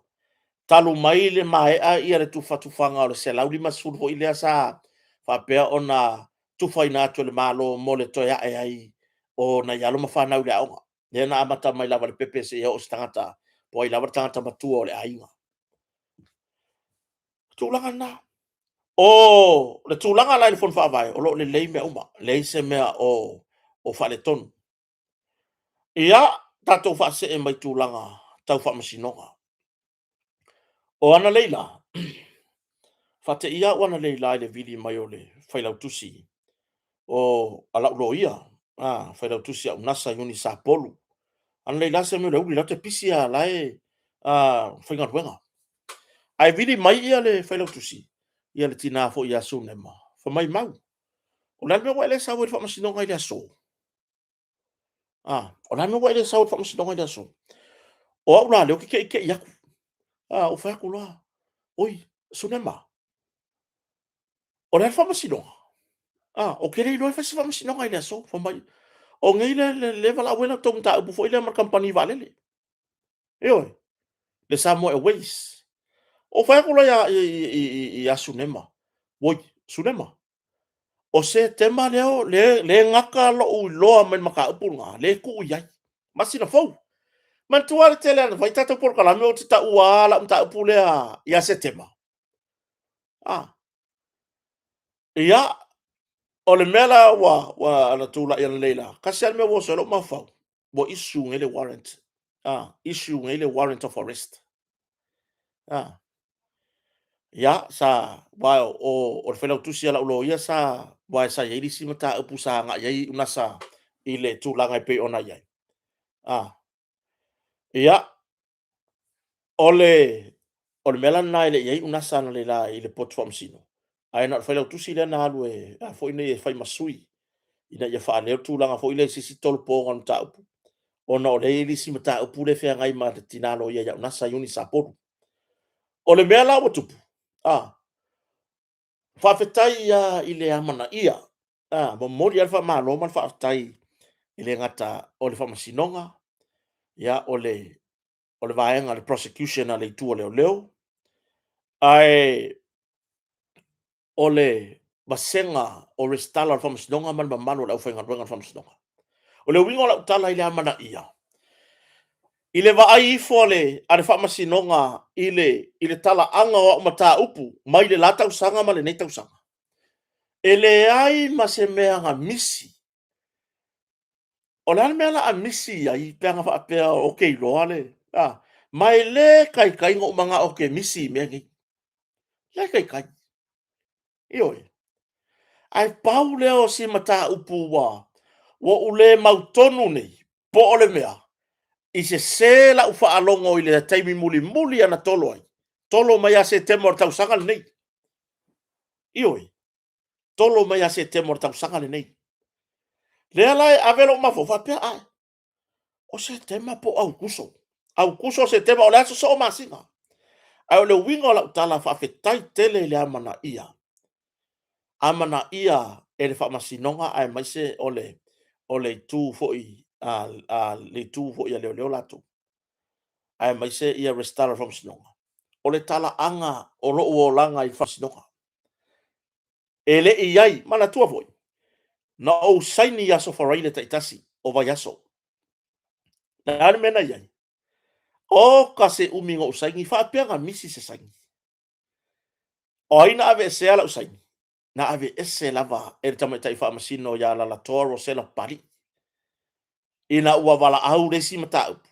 A: Talu mai le maea ia le tufatufaga o le 150 foi lea sa faapea ona tufaina atu e le Malo mo le toe ae ai o nai alo ma fanau i le aoga. Lea na amata mai lava i le pepe seia oo i se tagata, po o ai lava le tagata matua o le aiga. Tulaga lena. O le tulaga la i le Fono Faavae, o lo o lelei mea uma, leai se mea o faaletonu. Ia, tatou faasee mai tulaga tau faamasinoga. O analeila, faateia au analeila i le vili mai o le failautusi o a lau loia, a, failautusi a Unasa Iuni Sapolu. Analeila se mea o le uli, la te pisi lava, la e faigaluega. Ae vili mai ia le failautusi, ia le tina foi ia Sunema, fai mai Mau, o le a le mea ua e le sau ai i le faamasinoga i le aso? A, o le a le mea ua e le sau ai i le faamasinoga i le aso? O au la lea ou te teitei atu. A, ou fai atu loa, oi, Sunema, o le a le faamasinoga? A, ou te le iloa e fai se faamasinoga i le aso. Fai mai, o nei lea e valaau ai la outou mataupu foi lea ma le kamupani vaalele. Ioe, le Samoa Airways. Ou fai atu loa ia Sunema, oi Sunema, o Setema lea e gata lou iloa mai le mataupu lena, lea e tuu i ai, masina fou. Manatua le tele na fai tatou polokalame ou te taua lava lau mataupu lea ia Setema. A, ia, o le mea la ua na tulai analeila, tasi lava le mea ua oso ai lou mafaufau, ua issue nei le warrant, issue nei le warrant of arrest. Ia, sa, aua o le failautusi a lau loia sa, aua sa i ai le isi mataupu sa agai i ai Unasa i le tulaga e pei ona i ai. Ia, o le mea la lena e le i i ai Unasa analeila i le poto faamasino, ae na o le failautusi lea na alu e, a foi nei e fai ma sui ina ia faaleo le tulaga foi lea i se isi tolopoga o le mataupu, ona o lea e i ai le isi mataupu lea e feagai ma le tina loia ia Unasa Iuni Sapolu. O le mea la ua tupu, faafetai lava i le amanaia, momoli lava le faamalo ma le faafetai e le gata o le Faamasinoga, ia, o le vaega o le prosecution a le itu a leoleo, ae o le vasega o resitala o le Faamasinoga ma le mamalu o le aufaigaluega a le Faamasinoga. O le uiga o lau tala i le amanaia, i le vaai ifo a le Faamasinoga i le talaaga o au mataupu mai le la tausaga ma lenei tausaga, e leai ma se mea na misi. O le a le mea o le a misi ai pe ana faapea ou te iloa le... a? Ma e le taitai ona ou manao ou te misi i mea nei. E le taitai. Ioe. Ae pau lea o si mataupu ua ou le mautonu nei po o le mea i sese lau faalogo i le taimi mulimuli lava na tolo ai, tolo mai ia Setema o le tausaga lenei. Ioe. Tolo mai ia Setema o le tausaga lenei. Lea la e ave lou mafaufau faapea, ai, o Setema po o Aokuso. Aokuso, Setema, o le a sosoo masina. Ae o le uiga o lau tala, faafetai tele i le amanaia. Amanaia e le Faamasinoga aemaise o le itu foi a le itu foi a leoleo latou, aemaise ia resitala o le Faamasinoga. O le talaaga o lou olaga i le Faamasinoga. E le i i ai, manatua foi, na ou saini i aso Faraile taitasi o vaiaso. O le a le mea na i ai? Oka se umi na ou saini, faapea na misi se saini. O ai na aveesea lau saini? Na aveese lava e le tamaitai faamasino ia Alalatoa Rosela Papalii. Ina ua valaau le isi mataupu,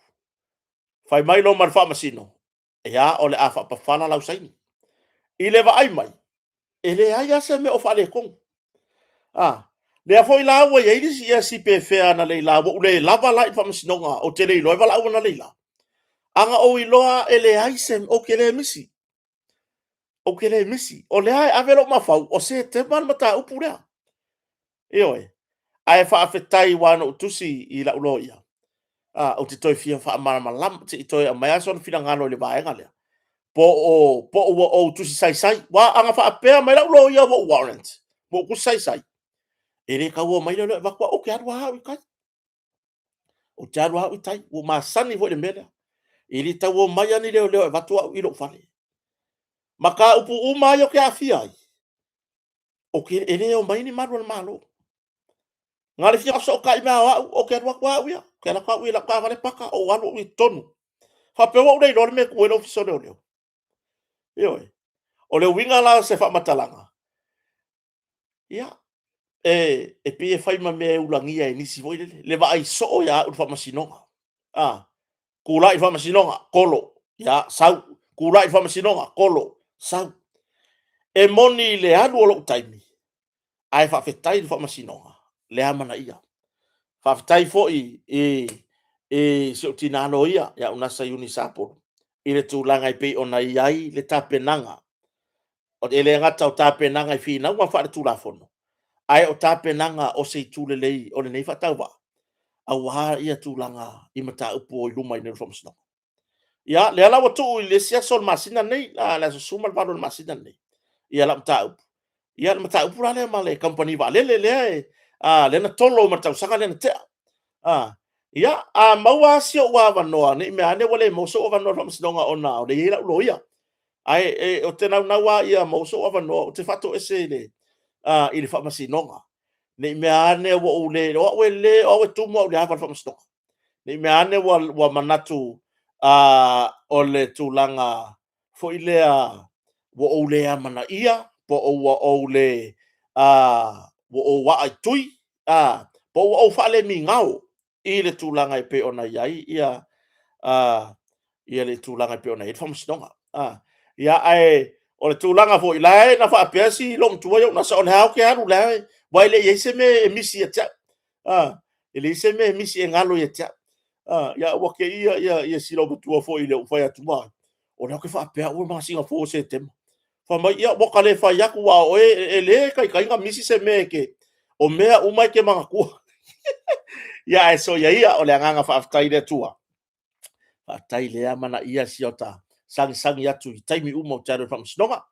A: fai mai loa ma le faamasino, ia o le a faapafala lau saini. I le vaai mai, e leai lava se mea o faaletonu. A, lea foi la ua i ai ia si pefea analeila, ua ou le lava la i le faamasinoga, ou te le iloa e valaau analeila. A na ou iloa e leai se, ou te le misi. Ou te le misi. O lea e ave lou mafaufau, o Setema le mataupu lea. Ioe. Ae faafetai aua na ou tusi i lau loia, ou te toe fia faamalamalama, se i toe aumai lava sona finagalo i le vaega lea. Po o ua ou tusi saisai. Aua a na faapea mai lau loia ua ou warrant, ua ou tusi saisai, e le tau omai leoleo e avatu au, ou te alu lava au i tai. Ou te alu lava au i tai, ua ou masani foi i le mea lea. E le tau omai lava ni leoleo e avatu au i lou fale. Mataupu uma lava ia ou te aafia ai, e le omai ni malu a le Malo. Na o le fia fesootai mai lava o au, ou te alu atu au ia. Ou te alu atu au i lau taavale paka, ou alu au i totonu. Faapea ua ou le iloa le mea e tu ai le Ofisa o Leoleo. Ioe. O le uiga la o se faamatalaga, ia, e pei e fai ma mea e ulagia e nisi foi lele, le vaai soo ia au i le faamasinoga. A, tulai i le faamasinoga, tolo, ia, sau. Tulai i le faamasinoga, tolo, sau. E moni i le alu o lou taimi, ae faafetai i le faamasinoga le amanaia. Faafetai foi i si ou tina loia ia Unasa Iuni Sapulu i le tulaga e pei ona i ai le tapenaga. E le gata o tapenaga i finauga faale-Tulafono, ae o tapenaga o se itu lelei o lenei faatauvaa, aua ia tulaga i mataupu o i luma i nei o le Faamasinoga. Ia, lea la ua tuu i le isi aso o le masina lenei, le aso 18 o le masina lenei, ia lau mataupu. Ia le mataupu la lea ma le kamupani vaalele lea, lea na tolo ma le tausaga lea na tea. Ia, a maua si ou avanoa, ne i mea ane ua le maua sou avanoa i le faamasinoga ona o lea e i ai lau loia. Ae ou te naunau lava ia maua sou avanoa ou te faatoese i le faamasinoga. Ne i mea ane ua ou le... o au e tumu au i le ava i le faamasinoga. Ne i mea ane ua manatu o le tulaga foi lea ua ou le amanaia, po o ua ou le aa i tui, po ua ou faalemigao i le tulaga e pei ona i ai le tulaga e pei ona i ai le faamasinoga. Ia, ae o le tulaga foi, la na faapea si olomatua ia o lea ou te alu, aua e le i i ai se mea e misi ia te au. E leai se mea e misi e galo ia te au. Ia ua te i ia si olomatua foi i lou fai atu, o lea ou te faapea au o le masina fou o Setema. Fai mai, ia ua ta le fai atu, aua o oe e le taitai ona misi se mea e te... o mea uma e te manatua. Ia ae soia ia, o le agaga faafetai i le Atua, faafetai o lea e amanaia si ota sagisagi atu i taimi uma ou te alu ai i le faamasinoga.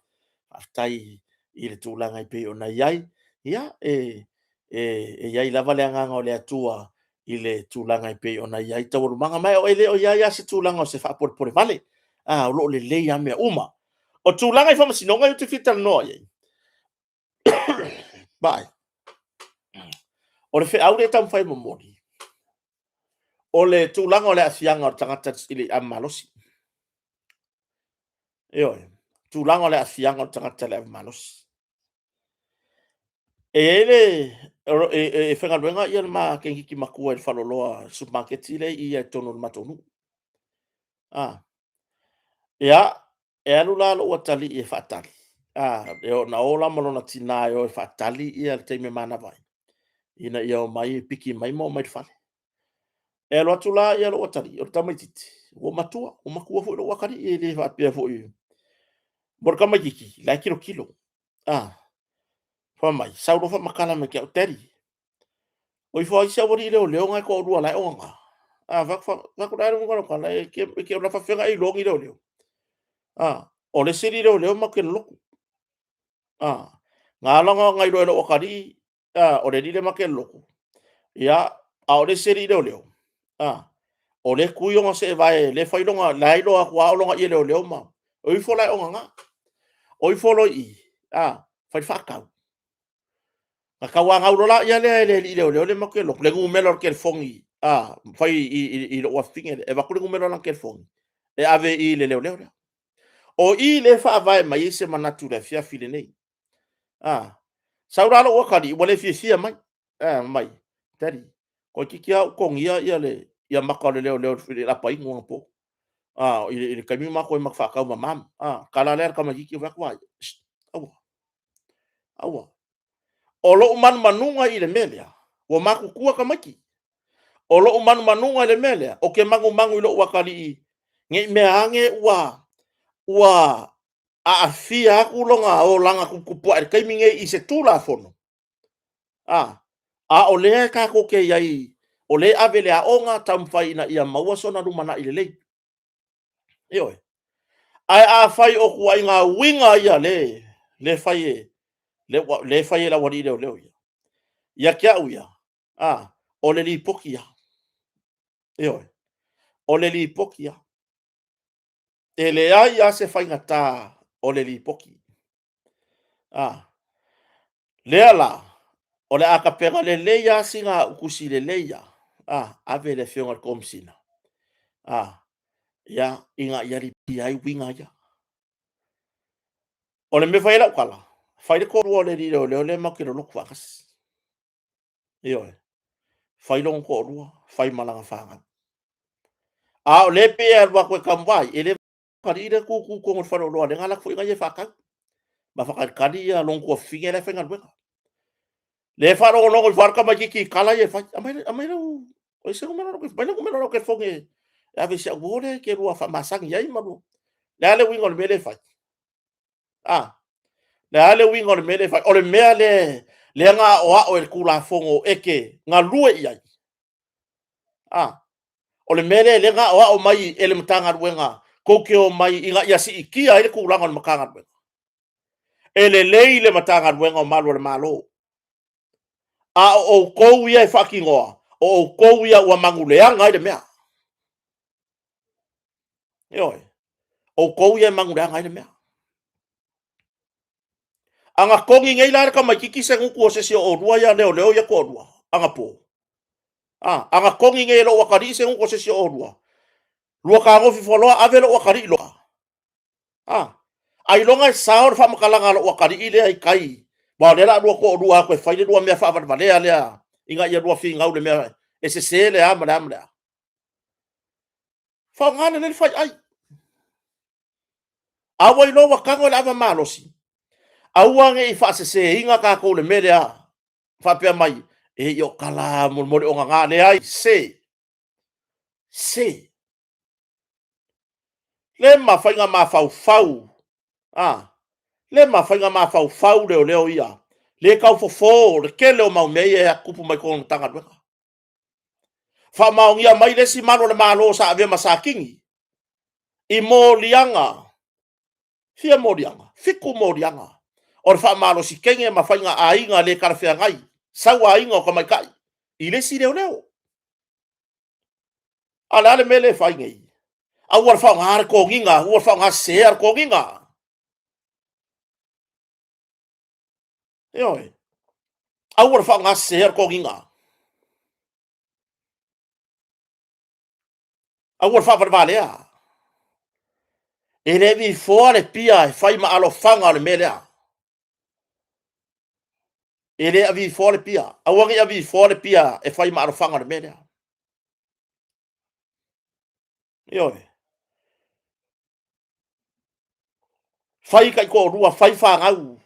A: Faafetai i le tulaga e pei ona i ai. Ia, e i ai lava le agaga o le Atua i le tulaga e pei ona i ai taualumaga. Ma e le o i ai lava se tulaga o se faapolepole vale, o lo o lelei lava mea uma. O tulaga i faamasinoga ia ou te fia talanoa i ai, vaai, o le feau lea e taumafai e momoli, o le tulaga o le aafiaga o le tagata i le ave malosi. Ioe, tulaga o le aafiaga o le tagata i le ave malosi. E i ai le... e faigaluega le ma teineitiiti matua i le faleoloa le supamakeki lea e i i totonu o le matou nuu. Ia, e alu la lou atalii e faatali, na o la ma lona tina e o e faatali le taimi e manava ai, ina ia omai e piki mai ma omai i le fale. E alu atu la lou atalii, o le tamaitiiti, ua matua, ua matua foi lou atalii, e le faapea foi... Mo le tamaitiiti, la e tilotilo. Fai mai, sau loa faamatala mai ia te au, Daddy, o ifo ai si aualii leoleo na e toalua o la e ogaga? Fai atu, o le a le uiga o lau tala? E te faapefea ona e iloa ni leoleo? O le isi alii leoleo matou te lolotu. Na ala ona iloa e lou atalii o le alii lea ma te lolotu, a o le isi alii leoleo, o lea e tui lona seevae, o la e iloa atu lava o lona ie leoleo ma... O ifo la e ogaga. O ifo loa i i, fai le faatau. Ona tauanau loa lea e le alii leoleo lea matou te lolotu le numera o le telefoni fai i lou afafine lea, e avatu le numera o lana telefoni e ave i le leoleo lea. O i lea e faavae mai ai se manatu i le afiafi lenei. Sau la lou atalii ua le fiafia mai, fai mai, Daddy, toeitiiti lava ou totogia ia maka o le leoleo i le apainu anapo, i le taimi na matou o ai matou te faatau ma mom. Tala lea a le tamaitiiti, ou fai atu, vaai, aua, aua. O lou manumanuga i le mea lea, ua matutua tamaiti. O lou manumanuga i le mea lea, ou te manumanu i lou atalii ne i mea ane ua aafia atu lona olaga tuputupuae i le taimi lenei i se Tulafono, a o lea tatou te i ai, o lea e ave i le aoga, taumafai ina ia maua sona lumanai lelei. Ioe. Ae afai o ituaiga uiga ia lea e fai e le aualii leoleo ia, ia te au ia, o le lipoti lava. Ioe. O le lipoti lava. E leai lava se faigata o le lipoti. Lea la, o le a tapena lelei lava sina au tusi lelei lava, ave i le Afioga i le Komesina, ia, ina ia lipoti ai uiga ia. O le mea e fai ai lau tala, fai le toalua o le alii leoleo lea matou te lolotu faatasi. Ioe. Fai lona toalua, fai ma lana fanau. A o lea e pei e alu atu e taumafai, e le alii lea e tutu i totonu o le faleoloa lea na alu atu foi ia e faatau ma faatalitali lona tuafafine la e faigaluega. Lea e faalogologo ifo lava le tamaitiiti i tala ia e fai. Aumai lau, o se numera o lau, aumai le numera o lau telefoni e ave i si au uo lea e te lua faamasani ai ma lua. O le a le uiga o le mea lea e fai? Le a le uiga o le mea lea e fai? O le mea lea lea na aoao e le Tulafono e te galue i ai. A, o le mea lea lea na aoao mai e le Matagaluega tou te omai ina ia siitia ai le tulaga o le Matagaluega. E lelei le Matagaluega o Malu o le Malo, a o outou ia e faatinoa, o outou ia ua manuleaga ai le mea. Ioe, outou ia e manuleaga ai le mea. A na togi nei la e le tamaitiiti se gutu o se isi o oulua ia leoleo ia e toalua anapo, a, a na togi nei e lou atalii se gutu o se isi o oulua, lua fetagofi ifo loa ave lou atalii loa. A, ailoga e sao le faamatalaga a lou atalii lea i tai, aua o lea o le a lua toalua o atu e fai le lua mea faavalevalea lea ina ia lua finau i le mea e sese le a ma le a ma le a. Faaaoga lelei le faiai. A ua iloa ua tago i le ava malosi, aua ne i faaseseina tatou i le mea lea, faapea mai, e i o tala lava molemole o gagā. Leai, se, se. Le mafai ona mafaufau, a, le mafai ona mafaufau leoleo ia, le tau fofo le tele o mau mea ia e tutupu mai totonu o le Matagaluega. Faamaonia mai le isi malu o le Malo sa avea ma Satini i moliaga, fia moliaga? 7 moliaga o le faamalosi teine ma faiga aiga le talafeagai, sauaina o tamaitai i le isi leoleo. A o le a le mea lea e fai nei? Aua le faaaoga le toniga, aua le faaaoga seseina le toniga. Ioe. Aua le faaaoga seseina le toniga. Aua le faavalevalea. E le vifoa le pia e fai ma alofaga o le mea lea. E le avifoa le pia. Aua ne i avifoa le pia e fai ma alofaga o le mea lea. Ioe. Fai taitoalua, fai fanau.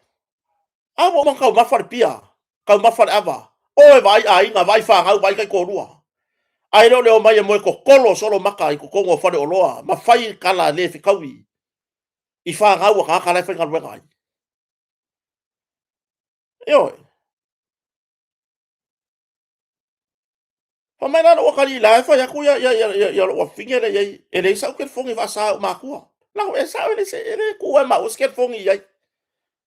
A: A ua uma ona taumafa le pia, taumafa le ava. O e vaai aiga, vaai fanau, vaai taitoalua. Ae le o le omai e moe totolo solo maka i totonu o faleoloa ma fai tala le fetaui i fanau a tagata la e faigaluega ai. Ioe. Fai mai la lou atalii la e fai atu ia lou afafine lea i ai, e leai sau telefoni e faasa e ou matua. Lago, e sao e le, e le tuua e maua se telefoni i ai.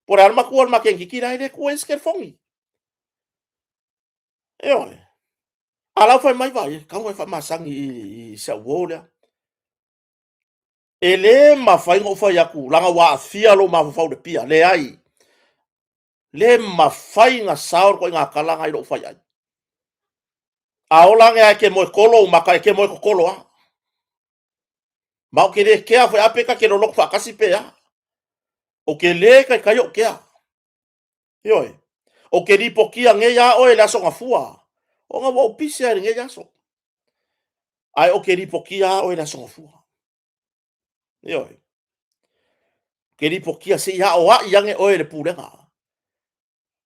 A: Po o le a le matua o le makendiki la, e le tuua ai se telefoni. Ioe. A la e fai mai, vaai, e tatau ona e faamasani i si au uo lea. E le mafai ona ou fai atu, leaga ua aafia lou mafaufau i le pia. Leai. Le mafai ona sao le ituaiga tala lena i lou faiai. A ola ane lava e te moe tolo ou maka, e te moe totolo lava. Ma ou te le kea foi, a pe ta te loloto faatasi pe a. Ou te le taitai ou kea. Ioe. Ou te lipotia nei lava oe i le aso Gafua, ona ua ou pisi lava i lenei aso. Ae ou te lipotia lava oe i le aso Gafua. Ioe. Ke lipotia se i aoai ane oe i le pulega.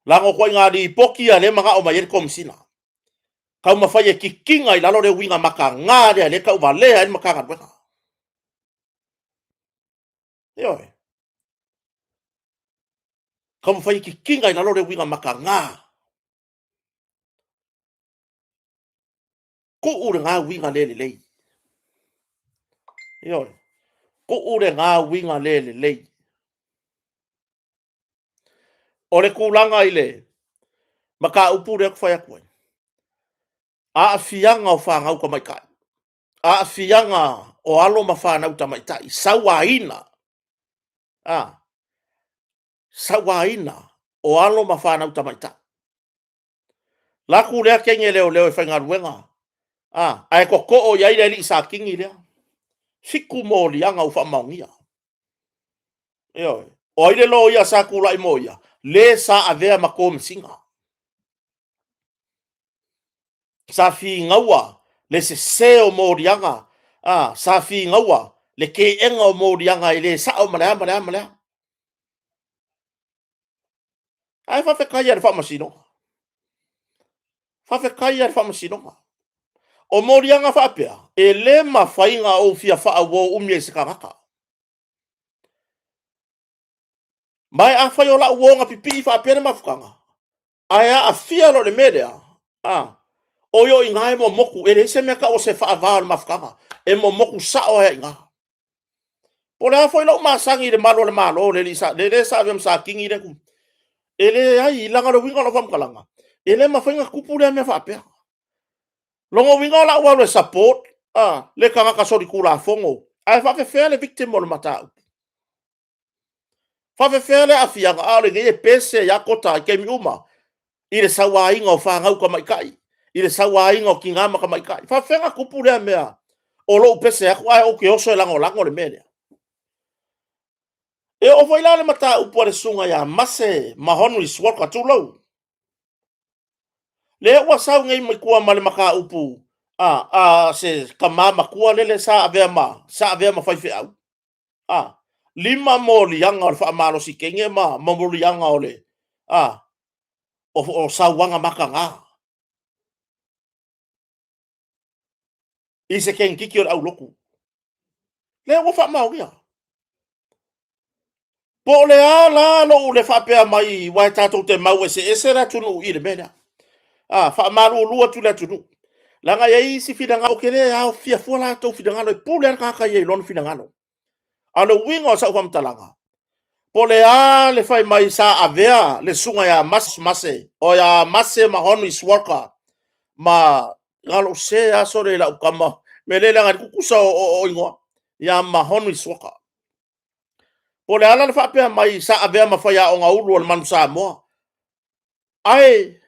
A: Leaga o ituaiga lipoti ia lea e manao mai ai le Komesina. Taumafai e kikiga i lalo le uiga mataga lea lea e tauvalea ai le Matagaluega. Ioe. Taumafai e kikiga i lalo le uiga mataga. Tuu lena uiga le lelei. Ioe. Tuu lena uiga le lelei. O le tulaga i le mataupu lea ou te fai atu ai, aafiaga o fanau tamaitai, aafiaga o alo ma fanau tamaitai, sauaina, a, sauaina o alo ma fanau tamaitai. Laku lea teine leoleo e faigaluega, a, ae totoo i ai le alii Satini lea. 7 moliaga ua faamaonia. Ioe. O ai le loia sa tulai mo ia? Le sa avea ma Komesina. Sa fingaua le sese o moliaga, a, sa fingaua le teena o moliaga e le sao ma le a ma le a ma le a. Ae faafetai i le Faamasinoga. Faafetai i le Faamasinoga. O moliaga faapea, e le mafai ona ou fia faauo umi ai i se tagata. Ma e afai o lau uo na pipii faapea le mafutaga, ae aafia loa i le mea lea, a, o i o i ina e momotu, e leai se mea tau o se faava o le mafutaga, e momotu sao lava i ina. Po o le a foi lou masani i le malu o le Malo, le le sa avea ma Satini lea, e leai, leaga o le uiga o lau faamatalaga, e le mafai ona tupu lea mea faapea. Lona uiga o lau alu e support le tagata solitulafono, ae faapefea le victim o le mataupu? Faapefea le aafiaga a o lenei e pese ai lava Kota i taimi uma i le sauaina o fanau tamaitai, i le sauaina o tina ma tamaitai. E faapefea ona tupu lea mea o lou pese atu ae ou te oso e lagolago le mea lea? E oo foi la i le mataupu a le susuga ia Mase Mahonri Swalka, tulou, lea ua sau nei mai tua ma le mataupu a se tama matua lele sa avea ma faifeau, 5 moliaga o le faamalosi teine ma moliaga o le o sauaga mataga i se teinititi o le aulotu. Lea ua faamaonia. Po o le a la lou le faapea mai, aua e tatou te mau eseese le atunuu i le mea lea. A, faamalulu atu i le atunuu. Leaga e i ai isi finagalo, ou te le aofia fua latou finagalo, e pule lava le tagata ia i lona finagalo. A o le uiga o sau faamatalaga, po o le a le fai mai sa avea le susuga ia Mase, o ia Mase Mahonri Swalka ma na o lou se aso lea i lau tama, mea lea leaga e tutusa o igoa, ia Mahonri Swalka. Po o le a la le faapea mai sa avea ma faiaoga ulu o le Manu Samoa, ae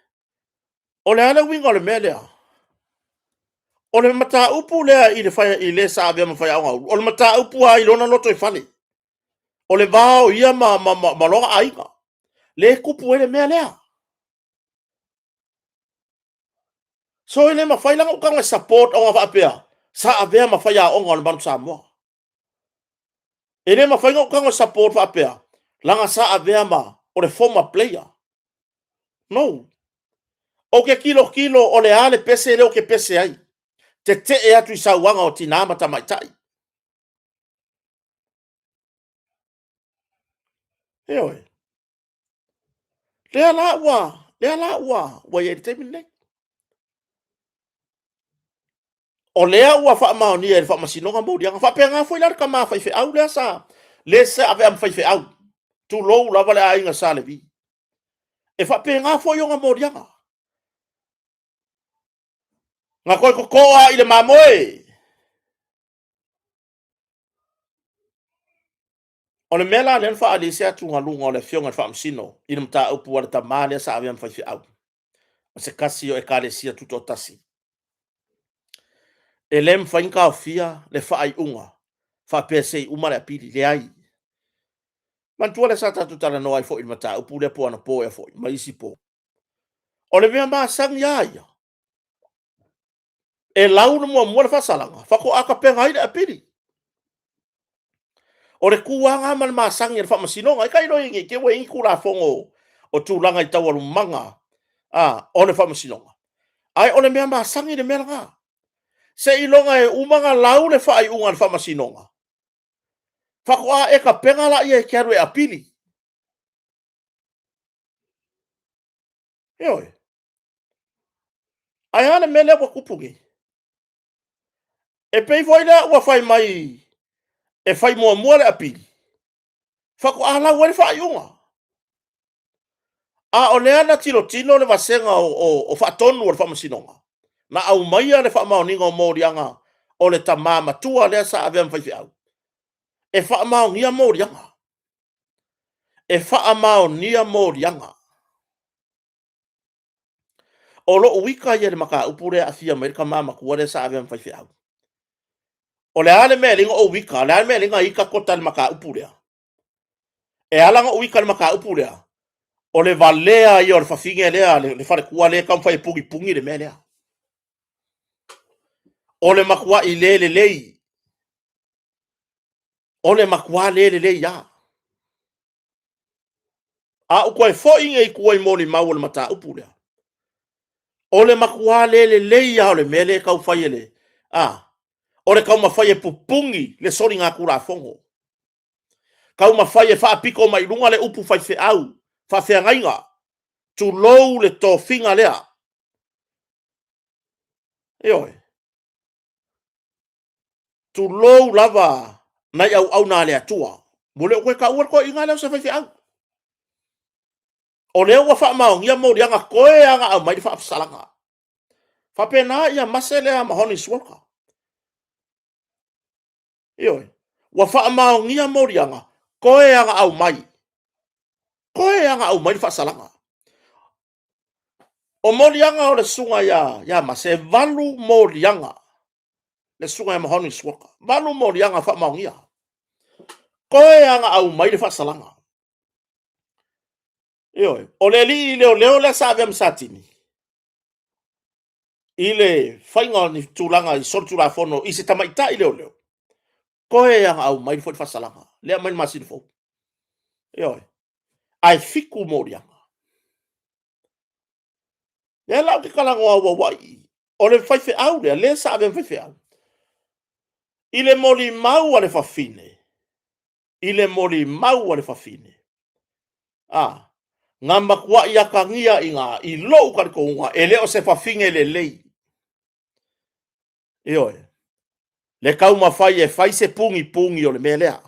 A: o le a le uiga o le mea lea? O le mataupu lea i le, i le sa avea ma faiaoga ulu, o le mataupu lava i lona lotoifale. O le va o ia ma lona aiga, lea e tupu ai le mea lea. So e le mafai la ona ou tago e support ona faapea sa avea ma faiaoga o le Manu Samoa. E le mafai ona ou tago e support faapea leaga sa avea ma o le former player. No. Ou te tilotilo o le a le pese lea ou te pese ai. Tetee atu i sauaga o tina ma tamaitai. Ioe. Lea la ua, lea la ua, ua i ai i le taimi lenei. O lea ua faamaonia e le Faamasinoga moliaga. Faapena foi la le tama faifeau lea sa, le sa avea ma faifeau, tulou lava le aiga Sa Levi. E faapena foi ona moliaga. Na toe toto lava i le mamoe. O le mea la lea na faaali ai se atugaluga o le Afioga i le Faamasino i le mataupu a le tama lea sa avea ma faifeau o se tasi o Ekalesia Tutoatasi, e le mafai ona taofia le faaiuga faapea se i uma le apili. Leai. Manatua lea sa tatou talanoa ai foi i le mataupu lea po anapo ea foi ma isi po. O le mea masani lava ia, e lau le muamua le faasalaga, faatoa tapena ai le apili. O le tuaga ma le masani a le faamasinoga, e tailo i nei te ua i ai ni tulafono o tulaga i taualumaga o le faamasinoga. Ae o le mea masani le mea lena. Seiloga e uma ona lau le faaiuga a le faamasinoga, faatoa e tapena laia e te alu e apili. Ioe. Ae a le mea lea ua tupu nei? E pei foi lea ua fai mai e fai muamua le apili, faatoa lau ai le faaiuga. A o lea na tilotilo le vasega o faatonu o le faamasinoga, na aumaia le faamaoniga o moliaga o le tama matua lea sa avea ma faifeau, e faamaonia moliaga. E faamaonia moliaga. O lou ita ia i le mataupu lea e aafia mai le tama matua lea sa avea ma faifeau. O le a le mea e ala ai ona ou ita? O le a le mea e ala ai ona ita Kota i le mataupu lea? E ala ona ou ita i le mataupu lea, o le valea ia o le fafine lea, le faletua lea e taumafai e punipuni le mea lea. O le matuai le lelei. O le matua le lelei lava. A ou toe foi nei i tua i molimau o le mataupu lea, o le matua le lelei lava o le mea lea e tau fai e le, a, o le taumafai e pupuni le soligatulafono. Taumafai e faapito mai i luga le upu faifeau, faafeagaiga, tulou le tofiga lea. Ioe. Tulou lava nai auauna a le Atua. Ua le o toe taua le toeaina lea o se faifeau. O lea ua faamaonia moliaga toe lava na aumai le faasalaga. Faapena ia Mase lea ma Honis Walker. Ioe. Ua faamaonia moliaga, toe lava na aumai. Toe lava na aumai le faasalaga. O moliaga o le susuga ia Mase, e 8 moliaga le susuga ia Mahoney Swaka. 8 moliaga faamaonia. Toe lava na aumai le faasalaga. Ioe, o le alii leoleo lea sa avea ma Satini, i le faiga o ni tulaga i solitulafono i se tamaitai leoleo, toe lava na aumai foi le faasalaga, lea aumai le masina fou. Ioe, ae 7 moliaga. Lea la ou te talanoa auauai, o le faifeau lea, lea sa avea ma faifeau, i le molimau a le fafine, i le molimau a le fafine, a, na matuai atagia i ina i lou talitonuga, e le o se fafine lelei. Ioe, le taumafai e fai se pugipugि o le mea lea.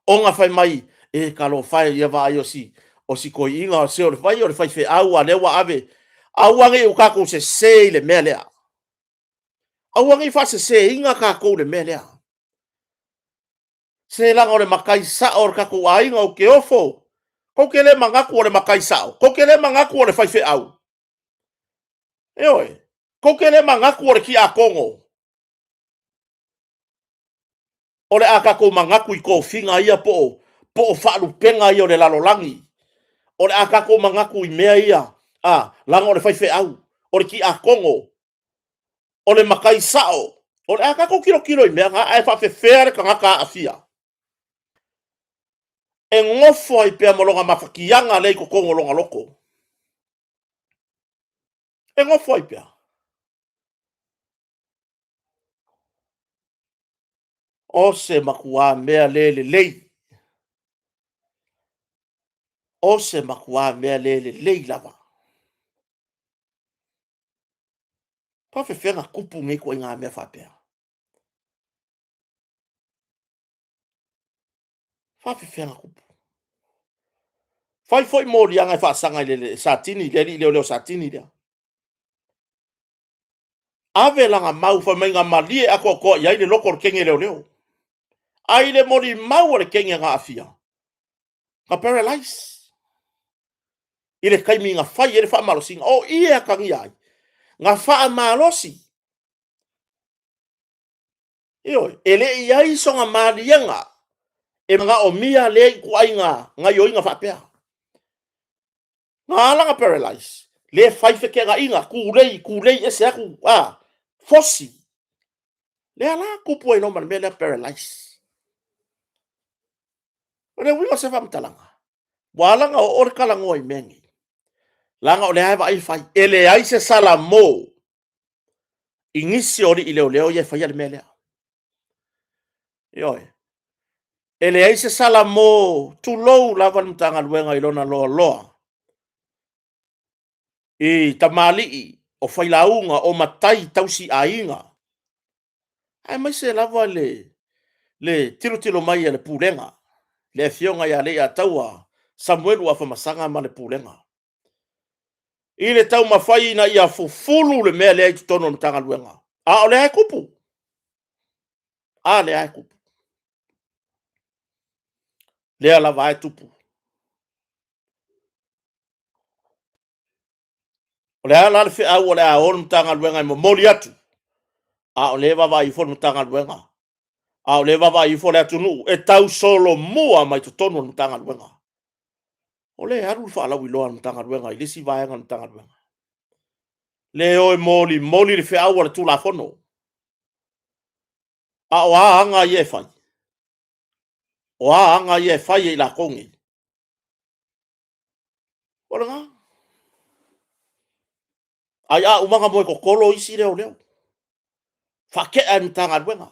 A: Ona fai mai, e talofa e, ia vaai o si, o si toeaina, o se o le vai o le faifeau, a lea ua ave. Aua ne i o tatou sese i le mea lea. Aua ne i faaseseina tatou i le mea lea. Se leaga o le matai sao o le tatou aiga ou te ofo. Tou te le manatu o le matai sao, tou te le manatu o le faifeau. Ioe, tou te le manatu o le tiakono. O le a tatou manatu i tofiga ia po o faalupega ia o le lalolagi. O le a tatou manatu i mea ia, a, leaga o le faifeau, o le tiakono, o le matai sao. O le a tatou tilotilo i mea na, ae faafefea le tagata aafia e nofo ai pea ma lona mafatiaga lea i totonu o lona loto. E nofo ai pea. O se matuā mea le lelei. O se matuā mea le lelei lava. Faafefea na tupu nei ituaiga mea faapea? Faafefea na tupu? Fai foi moliaga e faasaga i le Satini, le alii leoleo Satini lea. Ave lana mau fai mai na malie atoatoa i ai le loto o le teine leoleo. Ae i le molimau a le teine na aafia, na paralyze i le taimi na fai ai le faamalosiga. O i e atagia ai, na faamalosi. Ioe, e le i ai sona maliega e manaomia lea ituaiga gaioiga faapea. Na ala na paralyze, le fai feteenaiga, tulei, tulei ese atu, a, fosi. Lea la tupu ai loa ma le mea lea paralyze. O le uiga o se faamatalaga, ua ala na oo le talanoa i mea nei, leaga o lea e vaai fai, e leai se salamo i nisi o alii leoleo ia e faia le mea lea. Ioe. E leai se salamo, tulou lava le Matagaluega i lona loaloa, i tamalii, o failauga, o matai tausi aiga, aemaise lava le, le tilotilo mai a le Pulega, le Afioga ia Leiataua Samuelu Afamasaga ma le Pulega, i le taumafai ina ia fufulu le mea lea i totonu o le Matagaluega, a o lea e tupu. A lea e tupu. Lea lava e tupu. O le a la le feau o le a o le Matagaluega e momoli atu, a o lea e vaavaai ifo le Matagaluega, a o lea e vaavaai ifo le atunuu e tausolomua mai totonu o le Matagaluega. O lea e alu le faalauiloa a le Matagaluega i le isi vaega o le Matagaluega. Le o e molimoli le feau a le Tulafono. A o a aga ia e fai? O a aga ia e fai e i latou nei? O lena. Ai a uma na moe totolo isi leoleo. Faatea e le Matagaluega.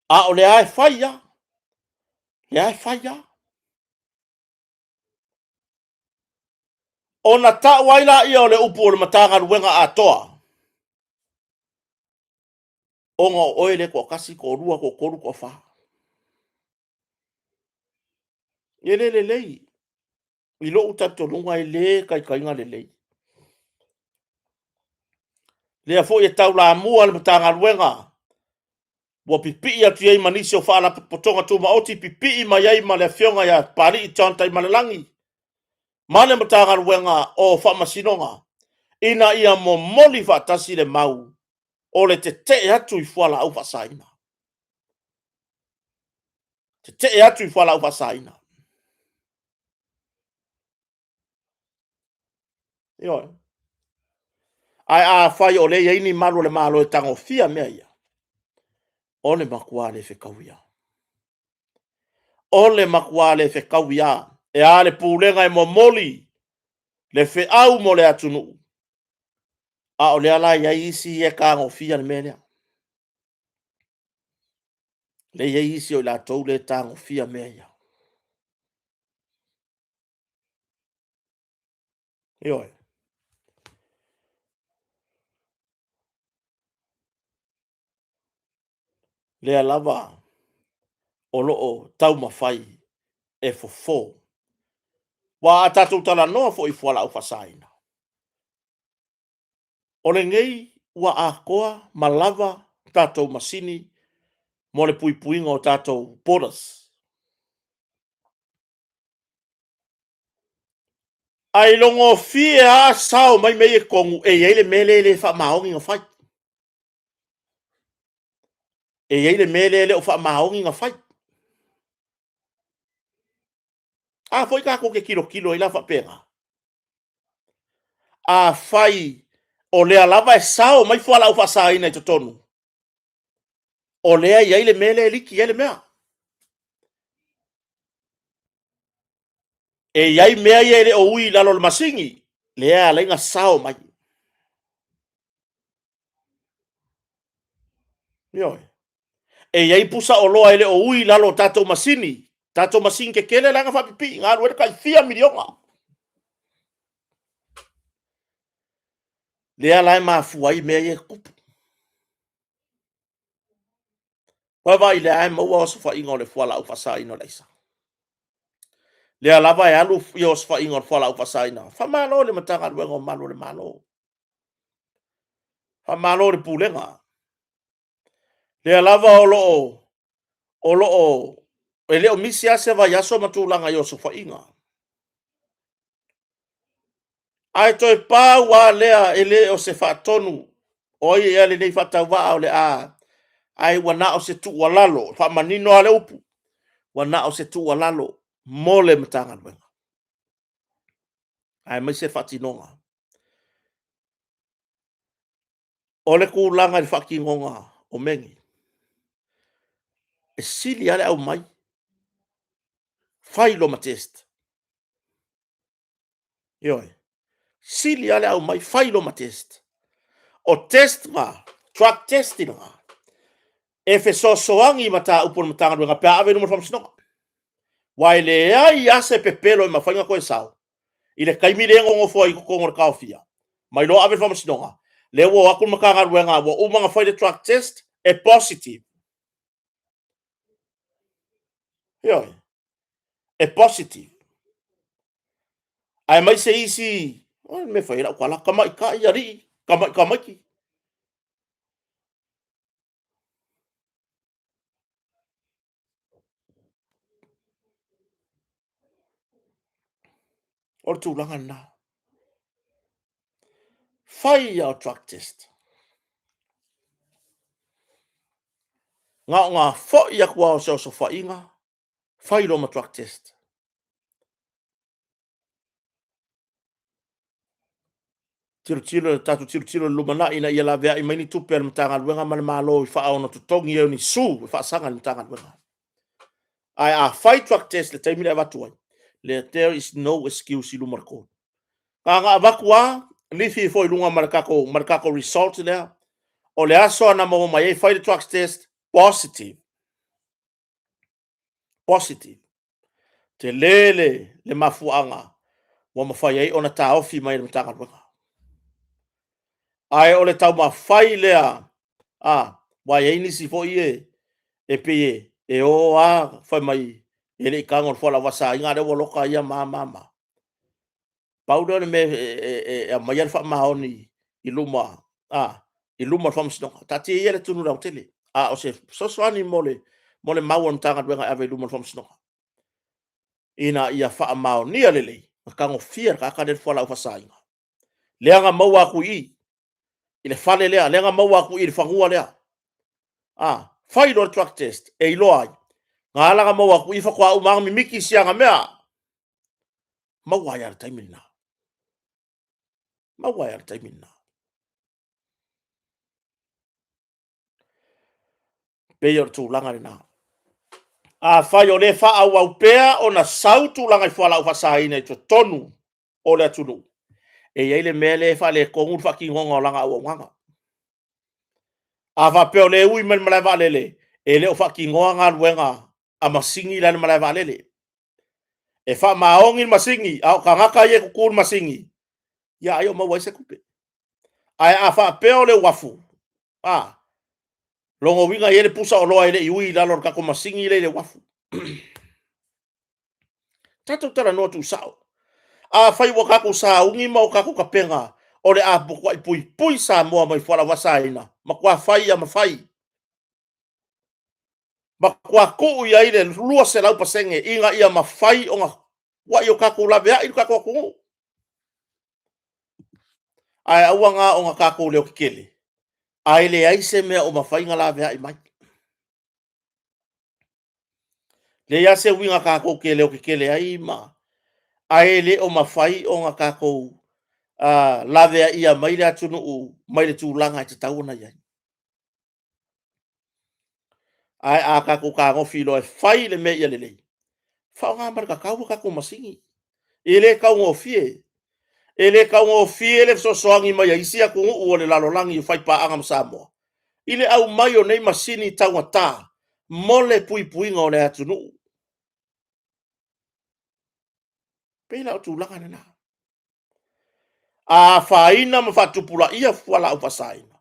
A: A o lea e fai lava, lea e fai lava. Ona tau ai laia o le upu o le Matagaluega atoa, ona o oe le toatasi, toalua, toatolu, toafa. E le lelei. I lou talitonuga e le taitaiga lelei. Lea foi e taulamua le Matagaluega ua pipii atu i ai ma nisi o Faalapotopotoga Tumaoti, pipii mai ai ma le Afioga ia Papalii John Taimalelagi ma le Matagaluega o Faamasinoga, ina ia momoli faatasi le mau o le tetee atu i fualaau faasaina. Tetee atu i fualaau faasaina. Ioe. Ae afai o lea e i ai ni malu o le Malo e tagofia mea ia, o le matua le fetaui lava. O le matua le fetaui lava. E a le pulega e momoli le feau mo le atunuu, a o lea la e i ai isi ia e tagofia le mea lea. Lea e i ai isi o i latou lea e tagofia mea ia. Ioe. Lea lava o lo o taumafai e fofo. Aua a tatou talanoa foi i fualaau faasaina, o lenei ua atoa ma lava tatou masini mo le puipuiga o tatou borders. Ailogofie lava sao mai mea ia i totonu, e i ai le mea lea e le faamaoni na fai. E i ai le mea lea e le o faamaoni na fai. A foi tatou te tilotilo ai la faapena. Afai o lea lava e sao mai fualaau faasaina i totonu, o lea e i ai le mea lea e liki ai le mea. E i ai mea ia e le o ui i lalo o le masini, lea e ala ai ona sao mai. Ioe. E i ai pusa oloa e le o ui i lalo o tatou masini, tatou masini tetele la na faapipii, na alu ai le tai fia miliona. Lea la e mafua ai mea ia e tutupu. Vaavaai lea e maua osofaiga o le fualaau faasaina o le aisa. Lea lava e alu ia osofaiga o le fualaau faasaina. Faamalo i le Matagaluega o Malu o le Malo. Faamalo i le Pulega. Lea lava o lo o o lo o e le o misi lava se vaiaso ma tulaga i osofaiga. Ae toe pau lava lea e le o se faatonu o ai ea lenei faatauvaa o le a, ae ua na o se tuualalo, faamanino lava le upu, ua na o se tuualalo mo le Matagaluega, aemaise le faatinoga. O le tulaga i le faatinoga o mea nei, e sili lava le aumai, fai loa ma test. Ioe. Sili lava le aumai, fai loa ma test. O test na, drug testing na, e fesoasoani i mataupu a le Matagaluega pe a ave i luma o le Faamasinoga. Aua e leai lava se pepelo e mafai ona toe sao i le taimi lea e nonofo ai i totonu o le taofia, mai loa ave i le Faamasinoga, lea ua o atu le Matagaluega ua uma ona fai le drug test, e positive. Ioe. E positive. Aemaise isi, o le mea fai ai lau tala, tamaitai alii, tamai tamaiti. O le tulaga lena. Fai au drug test. Na ona foi atu lava o se osofaiga, fai loa ma drug test. Tilotilo, tatou tilotilo i le lumanai ina ia laveai mai ni tupe a le Matagaluega ma le Malo i faaono totogi ai o ni su e faasaga i le Matagaluega. Ae a fai drug test i le taimi lea e avatu ai, there is no excuse i luma o le court. Na ona avatu lava, lifi foi i luga ma le tatou, ma le tatou result lea, o le aso na maua mai ai fai le drug test, positive. Positive. Tele le, le mafuaaga ua mafai ai ona taofi mai e le Matagaluega. Ae o le taumafai lea, a, ua i ai nisi foi e, e pei e, e o lava fai mai e le i tago i le fualaau faasaina, a o lea ua loka ia ma ma ma. Pau lea o le mea e, e, e aumaia le faamaoni i luma, a, i luma o le faamasinoga. Taatia ia le atunuu lautele, a o se fesoasoani mo le, mo le mau a le Matagaluega e ave i luma o le faamasinoga. Ina ia faamaonia lelei, ma tagofia le tagata lea i le fualaau faasaina. Lea na maua atu i i, i le fale lea, lea na maua atu i i le fanua lea. A, fai loa le drug test e iloa ai. Na ala na maua atu i i faatoa uma lava ona mimiti si ana mea. Maua ai lava le taimi lena. Maua ai lava le taimi lena. Pei o le tulaga lena. Afai o lea e faaauau pea ona sau tulaga i fualaau faasaina i totonu o le atunuu, e i ai le mea lea e faaletonu le faatinoga o lana auaunaga. A faapea o lea e ui mai le malae vaalele, e le o faatinoa galuega a masini la i le malae vaalele. E faamaoni le masini, a o tagata ia e tutu i le masini, ia ai o maua ai se tupe. Ae a faapea o le uafu, a, lona uiga e i ai le pusa oloa e le i ui i lalo o le tatou masini lea i le uafu. Tatou talanoa tuusao. Afai ua tatou sauni ma o tatou tapena o le a matuai puipui Samoa mai fualaau faasaina, matua fai ia ma fai. Matua tuu i ai le 200% ina ia mafai ona tuai o tatou laveai le tatou atunuu. Ae aua na ona tatou leo tetele, ae leai se mea o mafai ona laveai mai. Leai lava se uiga tatou te leo tetele ai ma ae le o mafai ona tatou laveaia mai le atunuu mai le tulaga e tatau ona i ai. Ae a tatou tagofi loa e fai le mea ia lelei, faaaoga ma le tatau a tatou masini. E le taugofie. E le taugofie le fesoasoani mai a isi atunuu o le lalolagi e faipaaga ma Samoa i le aumai o nei masini taugata mo le puipuiga o le atunuu. Pei la o tulaga lena. A afaina ma faatupulaia fualaau faasaina,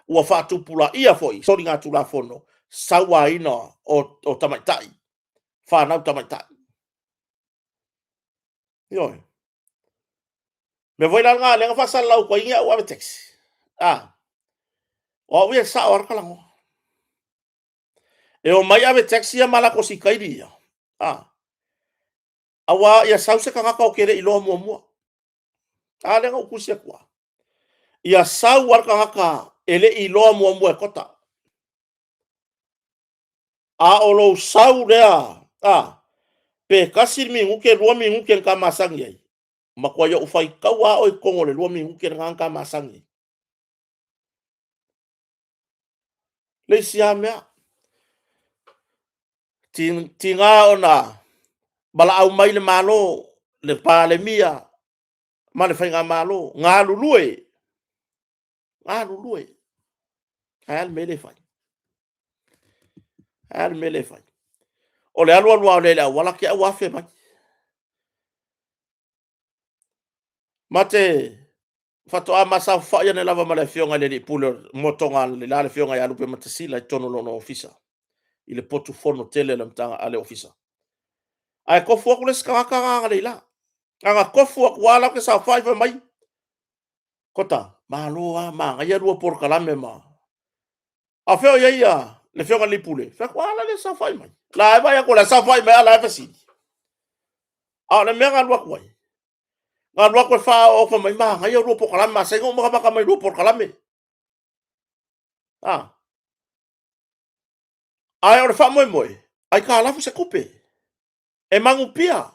A: ua faatupulaia foi soligatulafono sauaina o, o tamaitai, fanau tamaitai. Ioe. Mea foi la lena lea na faasalalau atu ai ni au ave taxi. A. O au ia e sao lava le talanoa. E omai ave taxi ia ma latou sikaili ia. A. Aua ia sau se tagata ou te le i iloa muamua. A lea na ou tusi atu lava. Ia sau lava le tagata e le i iloa muamua e Kota. A o lou sau lea, a, pe tasi le minute, lua minute na ta masani ai, matuai ou faitau lava oe i totonu o le lua minute lena na ta masani ai. Le isi lava mea, tiga ona valaau mai le Malo, le Palemia ma le Faigamalo, galulue, galulue. Ae a le mea lea e fai? Ae a le mea lea e fai? O le alu alu lava o lea i le auala, te i ua afe mai. Ma te faatoa ma saofai ane lava ma le afioga i le alii pule o Motogalela, le afioga ia Lupematasila i totonu o lona ofisa, i le potu fono tele a le matagaluega a le ofisa. Ae tofu atu le isi tagata na analeila. Ana tofu atu lava la ke saofai fai mai, Kota, malo lava, manaia lua polokalame ma... A o fea o i ai ia le afioga i le Pule? Fai atu, a la le saofai mai. La e vaai atu o le saofai mai, a la e fesili. A o le mea na alu atu ai, na alu atu e faaoo fai mai, manaia lua polokalame, masani ona ou matamata mai i lua polokalame. A. Ae o le faamoemoe, aitalafu se tupe. E manupia.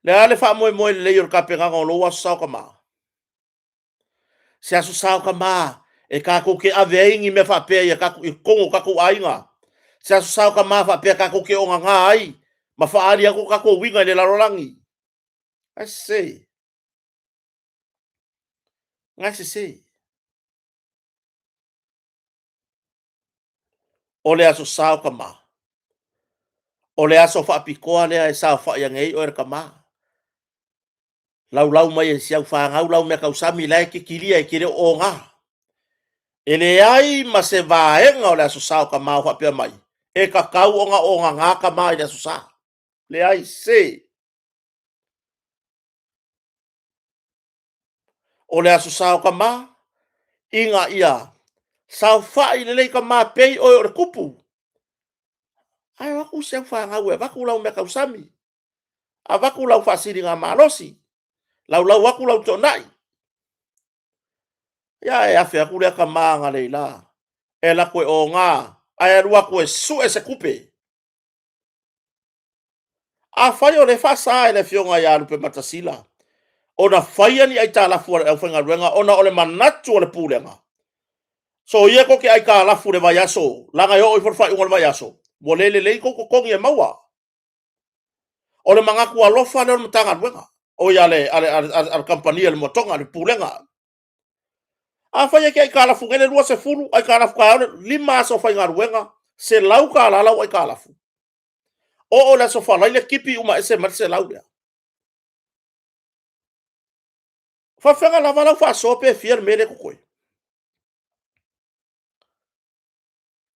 A: Le a le faamoemoe lelei o le tapenaga o lou Aso Sa o Tama? Se Aso Sa o Tama e tatou te ave ai ni mea faapea i, tatou, i totonu o tatou aiga. Se Aso Sa o Tama faapea tatou te ogaga ai ma faaali atu o tatou uiga i le lalolagi. Ae sese. Ae sese. O le Aso Sa o Tama, o le aso faapitoa lea e saofai ane ai oe le tama. Laulau mai e si au fanau lau mea tausami la e te kilia e te le o oga. E leai ma se vaega o le Aso Sa o Tama o faapea mai, e tatau ona ogaga tama i le Aso Sa. Leai se. O le Aso Sa o Tama, ina ia saofai lelei tama pei oe o le tupu. Ae o atu si au fanau e avatu lau mea tausami, avatu lau faasiligamalosi, laulau atu lau toonai. Ia e afe atu lea tama analeila e alu atu e oga, ae alu atu e sue se tupe. Afai o lea e faasa e le Afioga ia Lupematasila ona faia ni aitalafu a le aufaigaluega ona o le manatu o le Pulega, soia tou te aitalafu i le vaiaso, leaga e oo ifo i le faaiuga o le vaiaso, ua le lelei tou totogi e maua. O le manatu alofa lea o le Matagaluega, oi a le kamupani a le Moatoga, le Pulega. Afai e te aitalafu nei le 20, aitalafu taeao le 5 aso faigaluega, $100 lau aitalafu. Oo i le aso Faraile tipi uma ese mai le 100 lea. E faapefea ona lava lau faasoa pe fia le mea lea e totoe?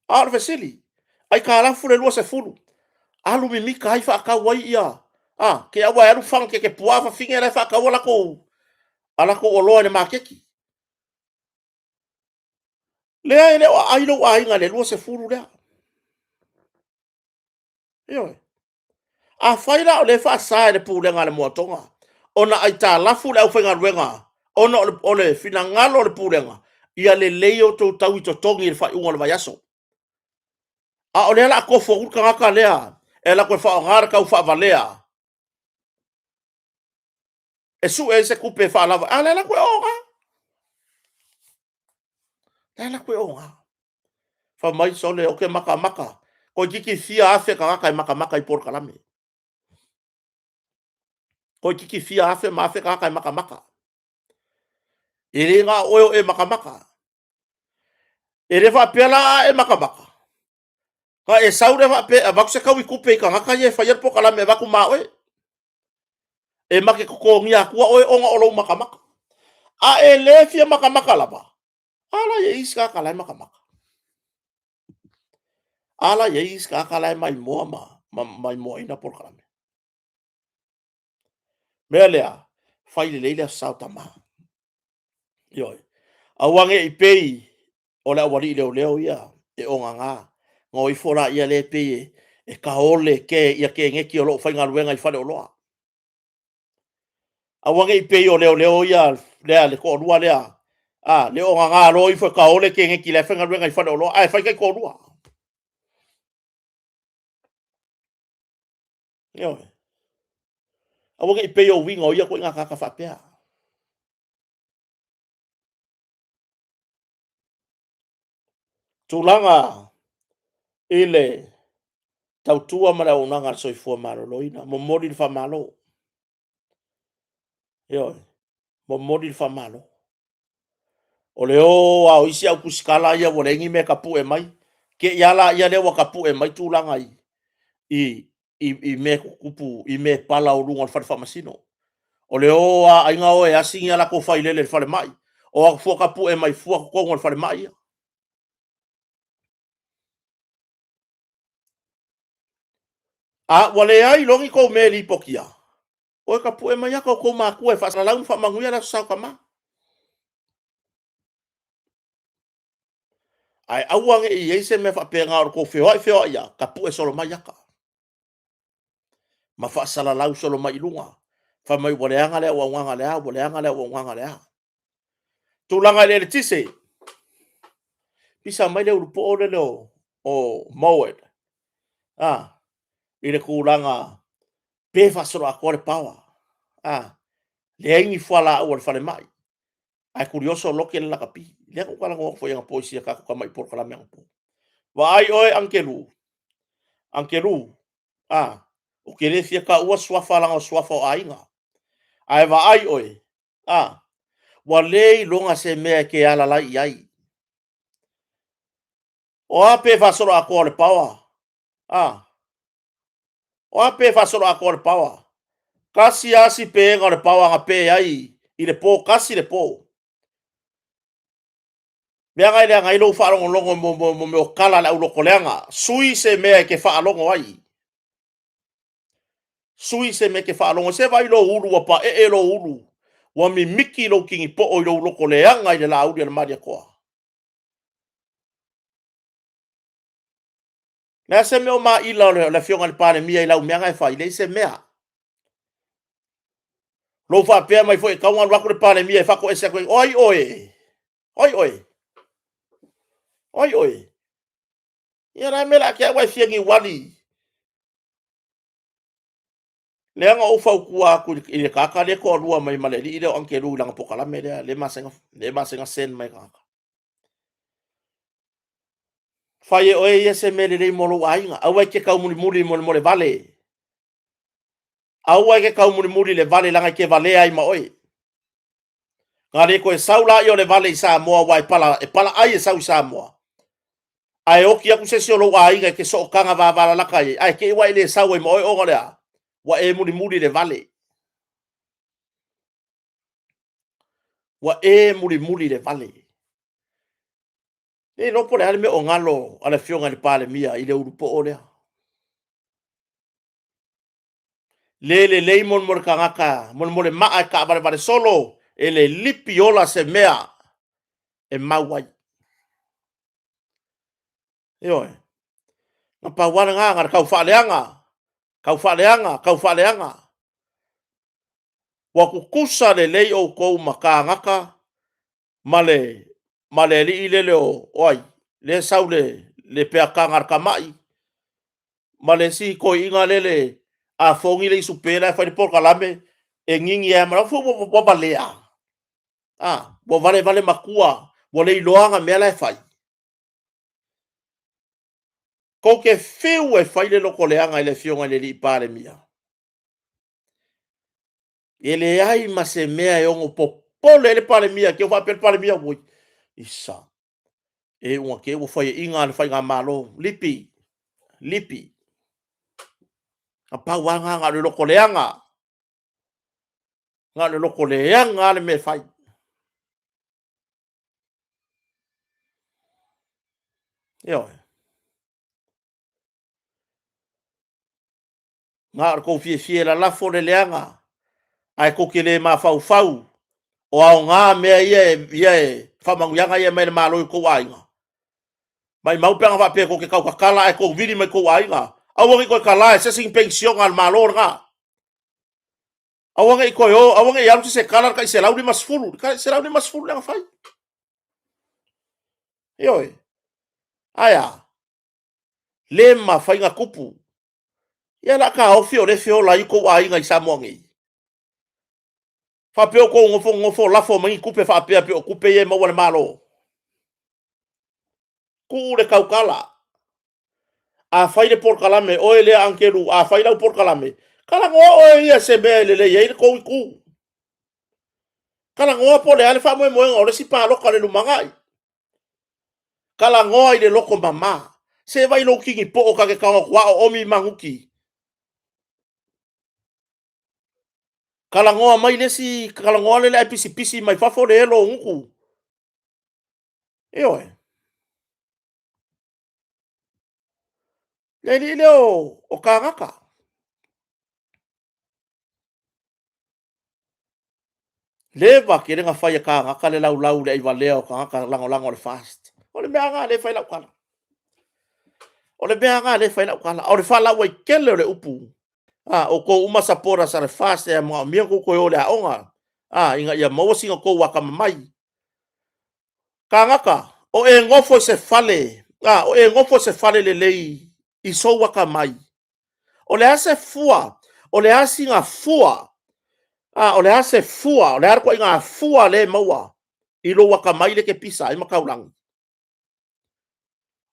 A: A o le fesili, aitalafu le 20, alu mimita ai faatau ai ia, a, te i lava ua e alu faga kekepuaa fafine la e faatau a latou oloa i le maketi. Lea e le o aai lou aiga i le 20 lea. Ioe. Afai la o lea e faasa e le Pulega a le Moatoga ona aitalafu le aufaigaluega ona o le finagalo o le Pulega, ia lelei outou tau totogi i le faaiuga o le vaiaso. A o lea o le a tofu atu le tagata lea e alu atu e faaaoga le tau faavalea e sue ai se tupe e faalava, a o lea e alu atu e oga. La e alu atu e oga. Fai mai, sole, ou te matamata, toeitiiti fia afe tagata e matamata i polokalame. Toeitiiti fia afe ma afe tagata e matamata. E le na o oe o e matamata. E le faapea la a e matamata, na e sau lea faapea e avatu se taui tupe i tagata ia e faia le polokalame e avatu ma oe. E ma te totogia atua oe ona o lou matamata. A e le fia matamata lava, a la e i ai isi tagata la e matamata. A la e i ai isi tagata la e maimoa ma maimoaina polokalame. Mea lea, fai lelei le Aso Sa o Tama. Ioe. Aua ne i pei o le aualii leoleo ia e ogaga, ona o ifo laia lea e pei e taole ke ia keneti o lo o faigaluega i faleoloa. Aua ne i pei o leoleo ia lea le toalua lea, a, le ogaga loa ifo e taole keneti la e faigaluega i faleoloa, ae fai taitoalua. Ioe. Aua ne i pei o uiga o ia ituaiga tagata faapea. Tulaga i le tautua ma le auaunaga a le soifua maloloina, momoli le faamalo. Ioe, momoli le faamalo. O le o lava o isi au tusitala ia ua leai ni mea e tapue mai, te i lava laia lea ua tapue mai tulaga i i mea tutupu i mea e pala o luga o le fale faamasino. O le o a aiga o e asi ni a latou failele i le falemai, o atu fua tapue mai fua totonu o le falemai ia. A ua leai loa ni tou mea e lipotia, o e tapue mai ata outou matua e faasalalau ma faamanuia le Aso Sa o Tama. Ae aua ne i i ai se mea faapena o le tou feoai feoai lava, tapue solo mai ata. Ma faasalalau solo mai i luga. Fai mai ua leaga le auaunaga a le a, ua leaga le auaunaga a le a. Tulaga i le eletise, pisa mai le ulupoo lele o Mowat, a, i le tulaga pe faasoloatoa le power, a, leai ni fualaau a le falemai, ae kulioso loke le lakapi. Lea na ou talanoa atu foi anapo i si a tatou tamai polokalame anapo. Vaai oe Angelu, Angelu, a, ou te le fia taua suafa leaga o suafa o aiga. Ae vaai oe, a, ua le iloga se mea e te alalai i ai. O a pe faasoloatoa o le paoa? A. O a pe faasoloatoa o le paoa? Tasi lava si pega o le paoa na pe ai i le po, tasi le po. Leaga e leaga ai lou faalogologo mo mea o tala a le aulotoleaga. Sui se mea e te faalogo ai. Sui se mea e te faalogo ai. Se vaai lou ulu ua paee lou ulu, ua mimiti lou tinipoo i lou lotoleaga i le Laauli a le Malietoa. Le a se mea o maila o le Afioga i le Palemia i lau mea na e fai? Leai se mea. Lou faapea mai foi e tatau ona alu atu le Palemia e faatoese atu, o ai oe? O ai oe? O ai oe? Ia o le a le mea o le a te au e fia niuali? Leaga ou fautua atu i le tagata lea e toalua mai ma le alii lea o Angelu i lana polokalame lea, lea e masani ona send mai e tagata. Fai e oe ia se mea lelei mo lou aiga. Aua e te taumulimuli mo le vale. Aua e te taumulimuli i le vale leaga e te valea ai ma oe. Na le toe sau laia o le vale i Samoa aua e pala, e pala ai e sau i Samoa. Ae oti atu se isi o lou aiga e te sootaga vavalalata ai, ae te i ua e le sau ai ma oe ona o le a? Ua e mulimuli i le vale. Ua e mulimuli i le vale. Le iloa po o le a le mea o galo a le Afioga i le Palemia i le ulupoo lea. Le lelei mo le tagata, mo le maa e taavalevale solo, e le lipi ola se mea e mau ai. Ioe. Na pau lava lena, na o le tau faaleaga, tau faaleaga, tau faaleaga. Ua tutusa lelei outou ma kānaka ma le, ma le alii lele o, o ai, lea sau le, le peataga a le tamai, ma le isi toeaina lele a fogi le isupe la e fai le polokalame, e gigi ai ma ua, ua valea. A, ua valevale matua, ua le iloa ana mea la e fai. Tou te fiu e fai le lotoleaga i le Afioga i le alii Palemia. E leai ma se mea e ono popole ai le Palemia, te faapea le Palemia, oi, isa, e ua te ua faiaina le faigamalo, lipi, lipi. Na pau lava na, na o le lotoleaga, na o le lotoleaga lava le mea e fai. Ioe. Na o le tou fiafia e lalafo le leaga, ae tou te le mafaufau o aoga mea ia e, ia e faamanuiaga ia mai le Malo i tou aiga. Maimau pe ana faapea tou te tautatala ae tou vili mai tou aiga. Aua ne i toe tala e se isi ni penisiona a le Malo lena. Aua ne i toe o, aua ne i alu se isi e tala le tai 150, le tai 150 lea na fai. Ioe. Ae a? Le mafai ona tupu. Ia la taofi o lea e feola ai tou aiga i Samoa nei. Faapea o tou nofo nofo lafo mai ni tupe faapea pe o tupe ia e maua le Malo. Tuu le tautala. A fai le polokalame, oe lea Angelu, a fai lau polokalame, talanoa oe ia se mea e lelei ai le tou itu. Talanoa po o le a le faamoemoega o le isi palota i le lumanai. Talanoa i le loto mama. Se vai lou kinipoo ta te tago atu a o omi manuti. Talanoa mai le isi, talanoa lele ae pisipisi mai fafo le elo o gutu. Ioe. Le alii lea o kānaka. Leva tele na fai e kānaka le laulau i le aivalea o tagata lagolago a le FAST. O le mea lava lea e fai lau tala. O le mea lava lea e fai lau tala. O le faalauaitele o le upu, a, outou uma supporters a le FAST e manaomia outou toe o i le aoga, a, ina ia maua sina tou atamamai. Kānaka, o e nofo i se fale, a, o e nofo i se fale lelei i sou atamai, O le a se fua? O le a sina fua? A, o le a se fua? O le a le ituaiga fua lea e maua i lou atamai lea e te pisa ai ma taulagi?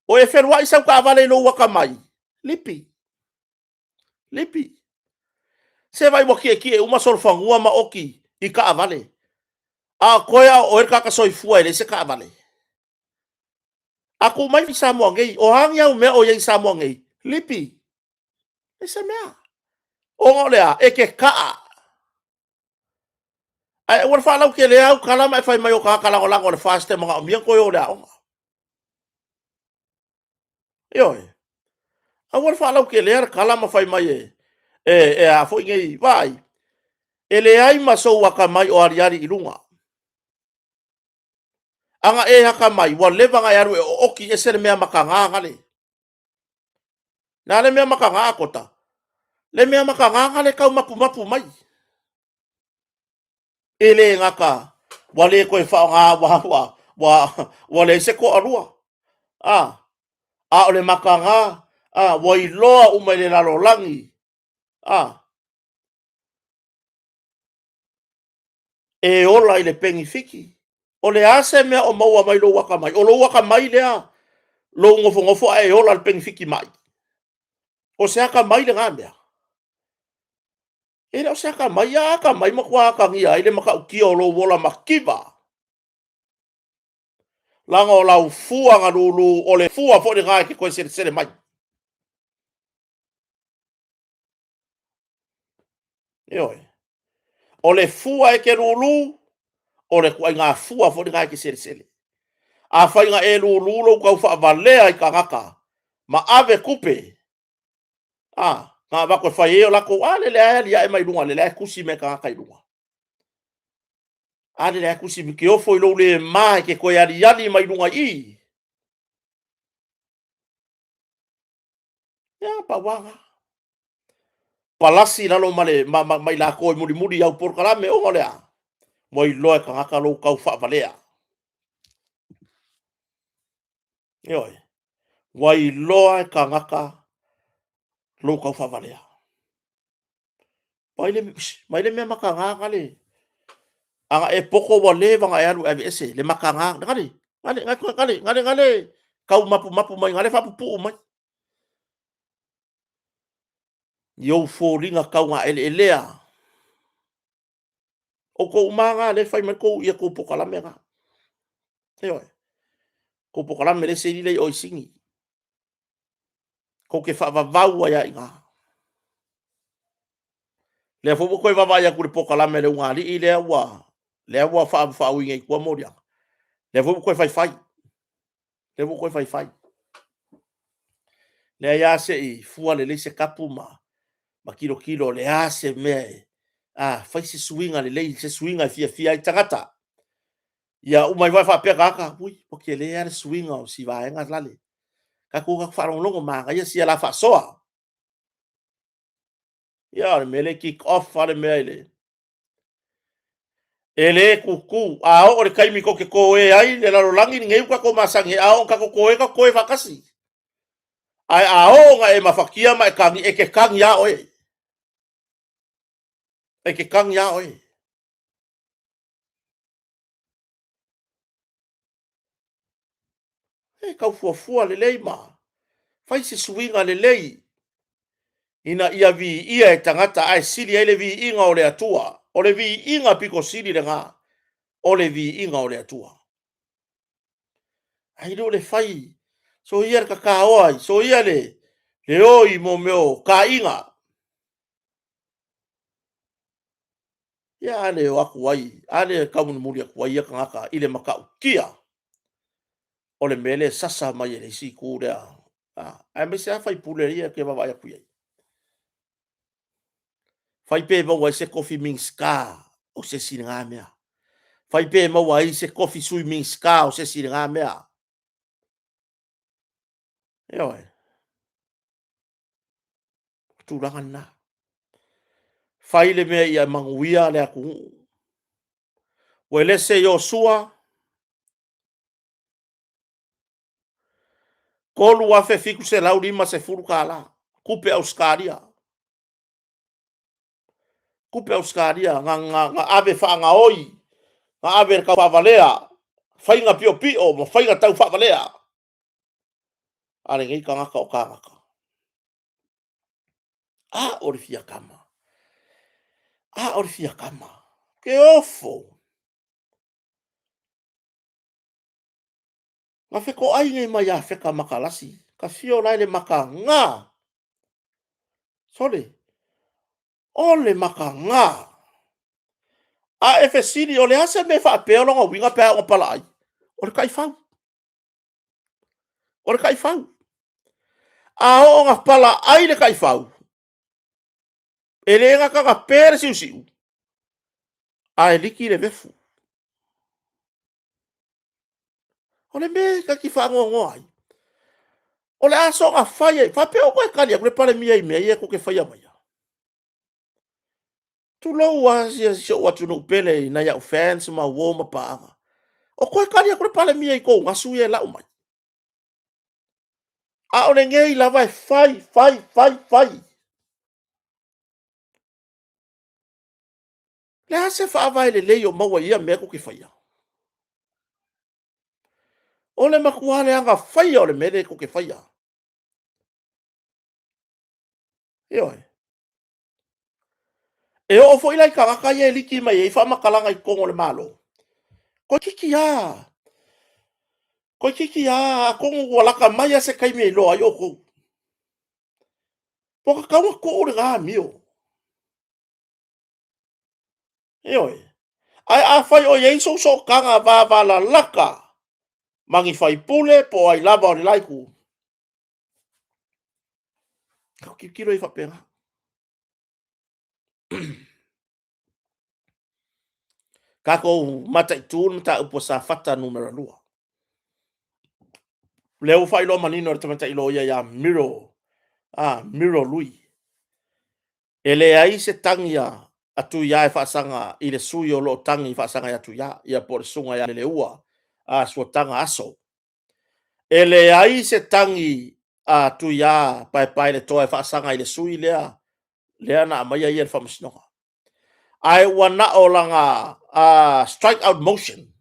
A: O e feluai sau taavale i lou atamai? Lipi. Lipi. Se vai ua tietie uma solofanua ma oki i taavale. A o koe a o oe le tagata soifua e leai se taavale. A tuu mai i Samoa nei, o a ni au mea o i ai i Samoa nei? Lipi. E se mea. Ona o le a? E te kaa. Ae aua le faalautele au tala ma e fai mai o tagata lagolago o le FAST e manaomia ona toe o i le aoga. Ioe. Aua le faalautelea le tala ma fai mai e, e, e a foi nei, vaai, e leai ma sou atamai o aliali i luga. Ana e atamai, ua leva ona e alu e ooti ese le mea mataga gale. Le a le mea mataga a Kota? Le mea mataga gale tau mapumapu mai. E le gata ua le toe faaaoga ua, ua, ua, ua leai se toalua. A, a o le mataga, a, ua iloa uma i le lalolagi. A, e ola i le penifiti. O le a se mea o maua mai lou atamai? O lou atamai lea, lou nofonofo ae ola le penifiti mai. O se atamai lena mea? E le o se atamai, a atamai matua atagia ai le matautia o lou ola mativa. Leaga o lau fua na lulu, o le fua foi lena e te toe selesele mai. Ioe. O le fua e te lulu, o le ituaiga fua foi lena e te selesele. Afai na e lulu lou tau faavalea i tagata ma ave tupe, a, na avatu e fai ai o latou, a lele lava e aliae mai luga, lele lava e tusi mai tagata i luga. A lele lava e tusi, ke ofo i lou le ma e te toe aliali mai luga i i. Ia, pau lava. Palasi i lalo ma, le, ma, ma, ma i latou e mulimuli i au polokalame, ona o le a? Ua iloa e tagata lou tau faavalea. Ioe. Ua iloa e tagata lou tau faavalea. Mai le, mai le mea mataga gale. Aga e poto ua leva ona e alu e aveese le mataga. Gale, gale, gale, gale, gale, gale, tau mapumapu mai, gale faapupuu mai. I ou foliga taugaeleelea. Outou uma lava lea e fai mai tou ia tou polokalame na. Ioe. Tou polokalame lea seli lea i o i Sini. Tou te faavavau ai lava i ina. Lea foi ua toe vaavaai atu i le polokalame a le ulugalii lea ua lea ua faauiga i tua moliaga. Lea foi ua toe faifai. Lea ua toe faifai. Leai lava se i fua lelei se kapu ma, ma tilotilo o le a se mea e a, fai se suiga lelei, se suiga e fiafia ai tagata. Ia uma ai faapea tagata, ui, ua tele lava le suiga o si vaega lale. Tatou tatou faalogologo manaia sia la faasoa. Ia, o le mea lea kick off lava le mea i le E le tutu. A oo le taimi tou te toē ai le lalolagi lenei ua tatou masani ai, a oo ina tatou toē, tatou toē faatasi. Ae a oo ina e mafatia ma e tagi, e te tagi lava oe. E te tagi lava oe. E tau fuafua lelei ma fai se suiga lelei ina ia viia e tagata ae sili ai le viiga o le Atua. O le viiga pito sili lena, o le viiga o le Atua. Ae le o le fai, soia le tataoa, soia le, le o i mo mea o kaiga. Ia a le o atu ai, a le taumulimuli atu ai ia tagata i le matautia o le mea lea e sasa mai e le isi itu lea. Aemaise lava faipule ia e vaavaai atu i ai. Fai pe maua ai se tofi Minisita o se isi lena mea. Fai pe maua ai se tofi sui Minisita o se isi lena mea. Ioe. O tulaga lena. Fai le mea ia manuia le atunuu. Ua le se Iosua $3,750 tupe Ausetalia. Tupe Ausetalia na, na, na ave faagaoi, na ave le taufaavalea, faiga piopio ma faiga taufaavalea a lenei tagata o tagata. A o le fiakama. A o le fiakama. Ke ofo. Na fetoai nei mai Afeka ma Kalasi, ka fio la i le makaga. Sole, o le makaga. A e fesili, o le a se mea e faapea lona uiga pe a oo ina palaai? O le taifau. O le taifau. A oo ina palaai le taifau, e le gata ina pe le siusiu, ae liki le vefu. O le mea ta te faanoanoa ai, o le a soona fai ai, faapea o toe tali atu le Palemia i mea ia tou te faia maia? Tulou lava si ou atunuu pele i nai au fans ma uo ma paaga. O toe tali atu le Palemia i tou gasu ia e lau mai? A o lenei lava e fai, fai, fai, fai. Le a se faavae lelei o maua i ia mea tou te faia? O le matua leaga faia o le mea lea tou te faia. Ioe. E oo foi la i tagata ia e liki mai ai faamatalaga i totonu o le Malo, toeitiiti lava, toeitiiti lava, atonu ua lata mai lava se taimi e iloa ai outou. Ua tatau ona tuu lena amio. Ioe. Ae afai o i ai sou sootaga vavalalata ma ni faipule po o ai lava o le la itu, Tau tilotilo ai faapena. Tatou mataitu le mataupu a Safata Nu.2. Lea ua faailoa manino e le tamaitai loia ia Miro, Miro Lui. E leai se tagi a Tuia e faasaga i le sui o lo o tagi faasaga ia Tuia, ia po o le susuga ia Leleua, a Suataga Aso. E leai se tagi a Tuia Paepaeletoa e faasaga i le sui lea, lea na aumaia ia i le faamasinoga. Ae ua na o lana strike out motion,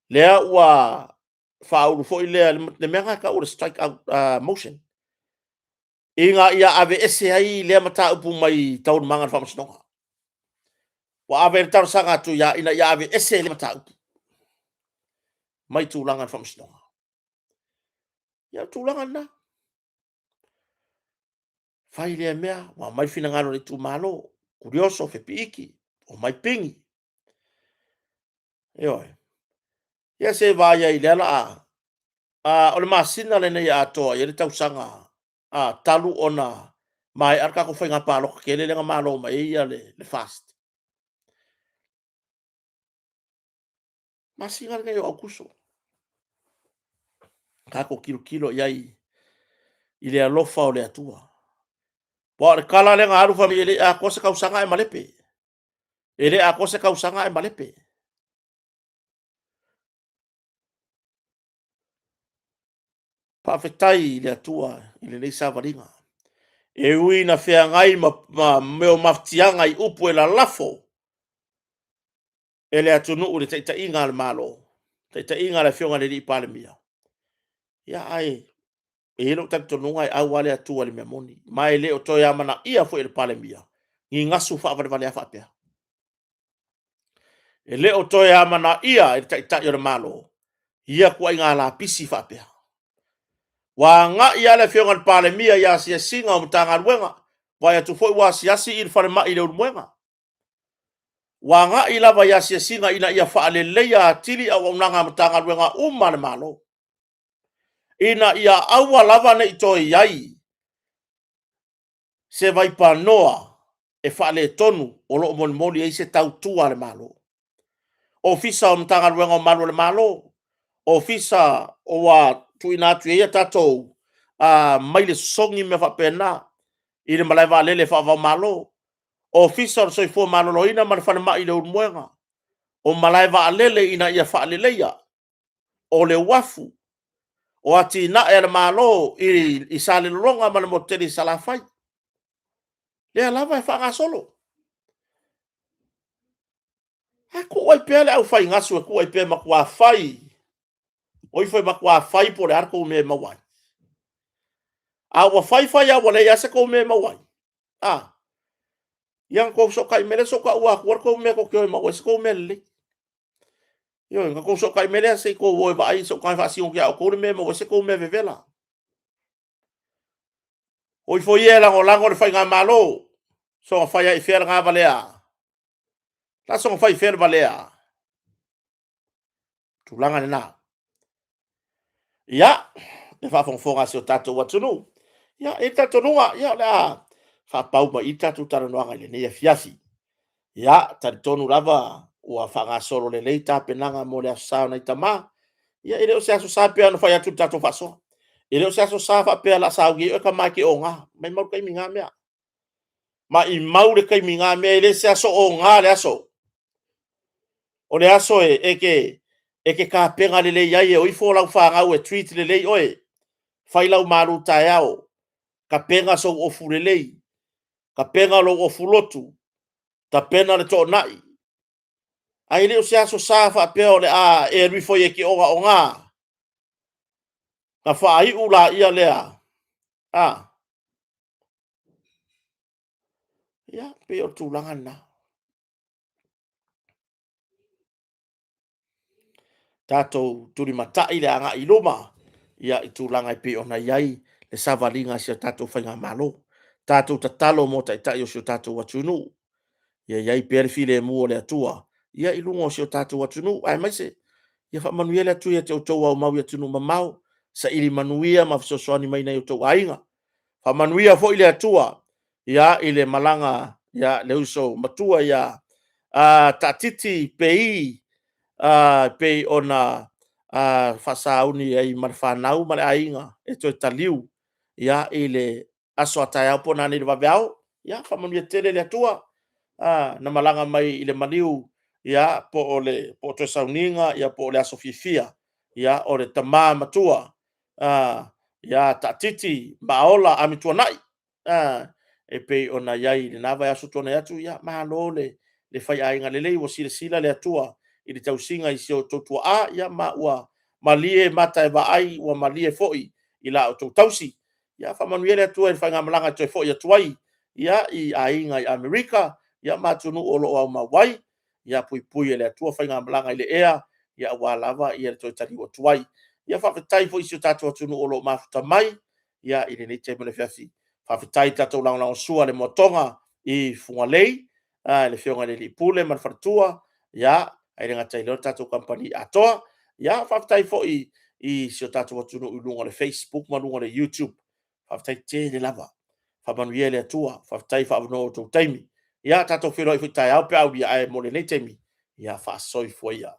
A: lea ua faaulu foi lea, le mea lena e tau o le strike out motion, ina ia aveese ai lea mataupu mai taualumaga o le faamasinoga. Ua ave le talosaga atu ia ina ia aveese le mataupu mai tulaga o le faamasinoga. Ia, o le tulaga lena. Fai lea mea, ua aumai finagalo o le itumalo, Curioso, Fepiiki, omai pigi. Ioe. Ia se vaai ai i lea laa o le masina lenei e atoa i ai le tausaga talu ona maea le tatou faiga palota tele lea na malo mai ai le FAST. Masina lenei o Aokuso. Tatou tilotilo i ai i le alofa o le Atua. Aua o le tala lea na alu fai mai e le i atoa se tausaga ae malepe. E le atoa se tausaga ae malepe. Faafetai i le Atua i lenei savaliga. E ui ina feagai ma mea o mafatiaga i upu e lalafo e le atunuu i le taitaiga a le Malo, taitaiga a le Afioga i le Alii Palemia, ia ae e i ai lou talitonuga e au lava le Atua i le mea moni, ma e le o toe amanaia foi e le Palemia ni gasu faavalevalea faapea. E le o toe amanaia e le Taitai o le Malo ia tuaiga lapisi faapea. Ua agai lava le Afioga i le Palemia i asiasiga o Matagaluega, vaai atu foi ua asiasi i le falemai i Leulumoega. Ua agai lava i asiasiga ina ia faaleleia atili auaunaga a Matagaluega uma a le Malo, ina ia aua lava ne i toe i ai se vaipanoa e faaletonu o lo o molimoli ai se tautua a le Malo. Ofisa o Matagaluega o Malu o le Malo, Ofisa ua tuuina atu i ai a tatou maile sosogi ma mea faapena i le malae vaalele faava-o-Malo, Ofisa o le Soifua Maloloina ma le Falemai i Leulumoega, o malae vaalele ina ia faaleleia, o le uafu, o atinae a le Malo i Salelologa ma le motu tele i Salafai. Lea lava e faagasolo. Ae tuu ai pea le aufaigasu e tuu ai pea e matua fai, o ifo e matua fai po o le a le tou mea e maua ai. A ua fai fai lava ua leai lava se tou mea e maua ai, a, ia ona tou fesootai mai lea se i ou taua atua le tou mea tou te o e maua ai se tou mea lelei. Ioe, na tou fesootai mai lea se i tou o e vaai se i ou faasino ia outou le mea e maua ai se tou mea vevela. O ifo ia e lagolago le Faigamalo, soona fai lava i fea lena valea? O le a soona fai i fea le valea? O le tulaga lena. Ia, le faafogafoga a si o tatou atunuu, ia, e i ai le talitonuga, ia, o le a faapau mai i i le tatou talanoaga i lenei afiafi. Ia, talitonu lava ua faagasolo lelei tapenaga mo le Aso Sa o nai tama. Ia, e le o se Aso Sa pei ona fai atu i le tatou faasoa. E le o se Aso Sa faapea o le a sauni ai oe tama e te oga. Maumau le taimi i na mea. Maumau le taimi i na mea, e le o se aso oga le aso. O le aso e te tapena lelei ai e o ifo lau fanau e treat lelei oe, fai lau malutaeao, tapena sou ofu lelei, tapena lou ofulotu, tapena le toonai. Ae le o se Aso Sa faapea o le a e alu ifo ai e te ogaoga, ona faaiu laia lea, a? Ia, pei o le tulaga lena. Tatou tulimatai le agai i luma i tulaga e pei ona i ai le savaliga a si a tatou Faigamalo. Tatou tatalo mo Taitai o si o tatou atunuu, ia i ai pea le filemu o le Atua i luga o si o tatou atunuu, aemaise ia faamanuia le Atua ia te outou o aumau i atunuu mamao, saili manuia ma fesoasoani mai i nai o outou aiga. Faamanuia foi le Atua i le malaga a le uso matua ia Taatiti Pei, e pei ona faasauni ai ma le fanau ma le aiga e toe taliu i le aso a taeao po o nanei i le vaveao. Ia faamanuia tele le Atua, na malaga mai i le maliu po o toe sauniga po o le aso fiafia o le tama matua ia Taatiti Maaola Amituanai, e pei ona i ai i lena vaiaso ua tuanai atu. Ia malo le faiaiga lelei, ua silasila le Atua i le tausiga i si o outou tuaa, ma ua malie mata e vaai, ua malie foi i la outou tausi. Ia faamanuia le Atua i le faigamalaga e toe foi atu ai i aiga i Amerika ma atunuu o lo o aumau ai. Ia puipui e le Atua faigamalaga i le ea aua lava le toe taliu atu ai. Ia faafetai foi i si o tatou atunuu o lo o mafuta mai i lenei taimi o le afiafi. Faafetai i le tatou lagolagosua i le moatoga i Fugalei i le afioga i le alii Pule ma le faletua, ae le gata i lea o le tatou kamupani atoa. Ia faafetai foi i si o tatou atunuu i luga o le Facebook ma luga o le YouTube, faafetai tele lava. Faamanuia le Atua, faafetai faaavanoa i o outou taimi. Ia tatou feiloai foi taeao pe a aulia, ae mo lenei taimi, ia faasoifua ia.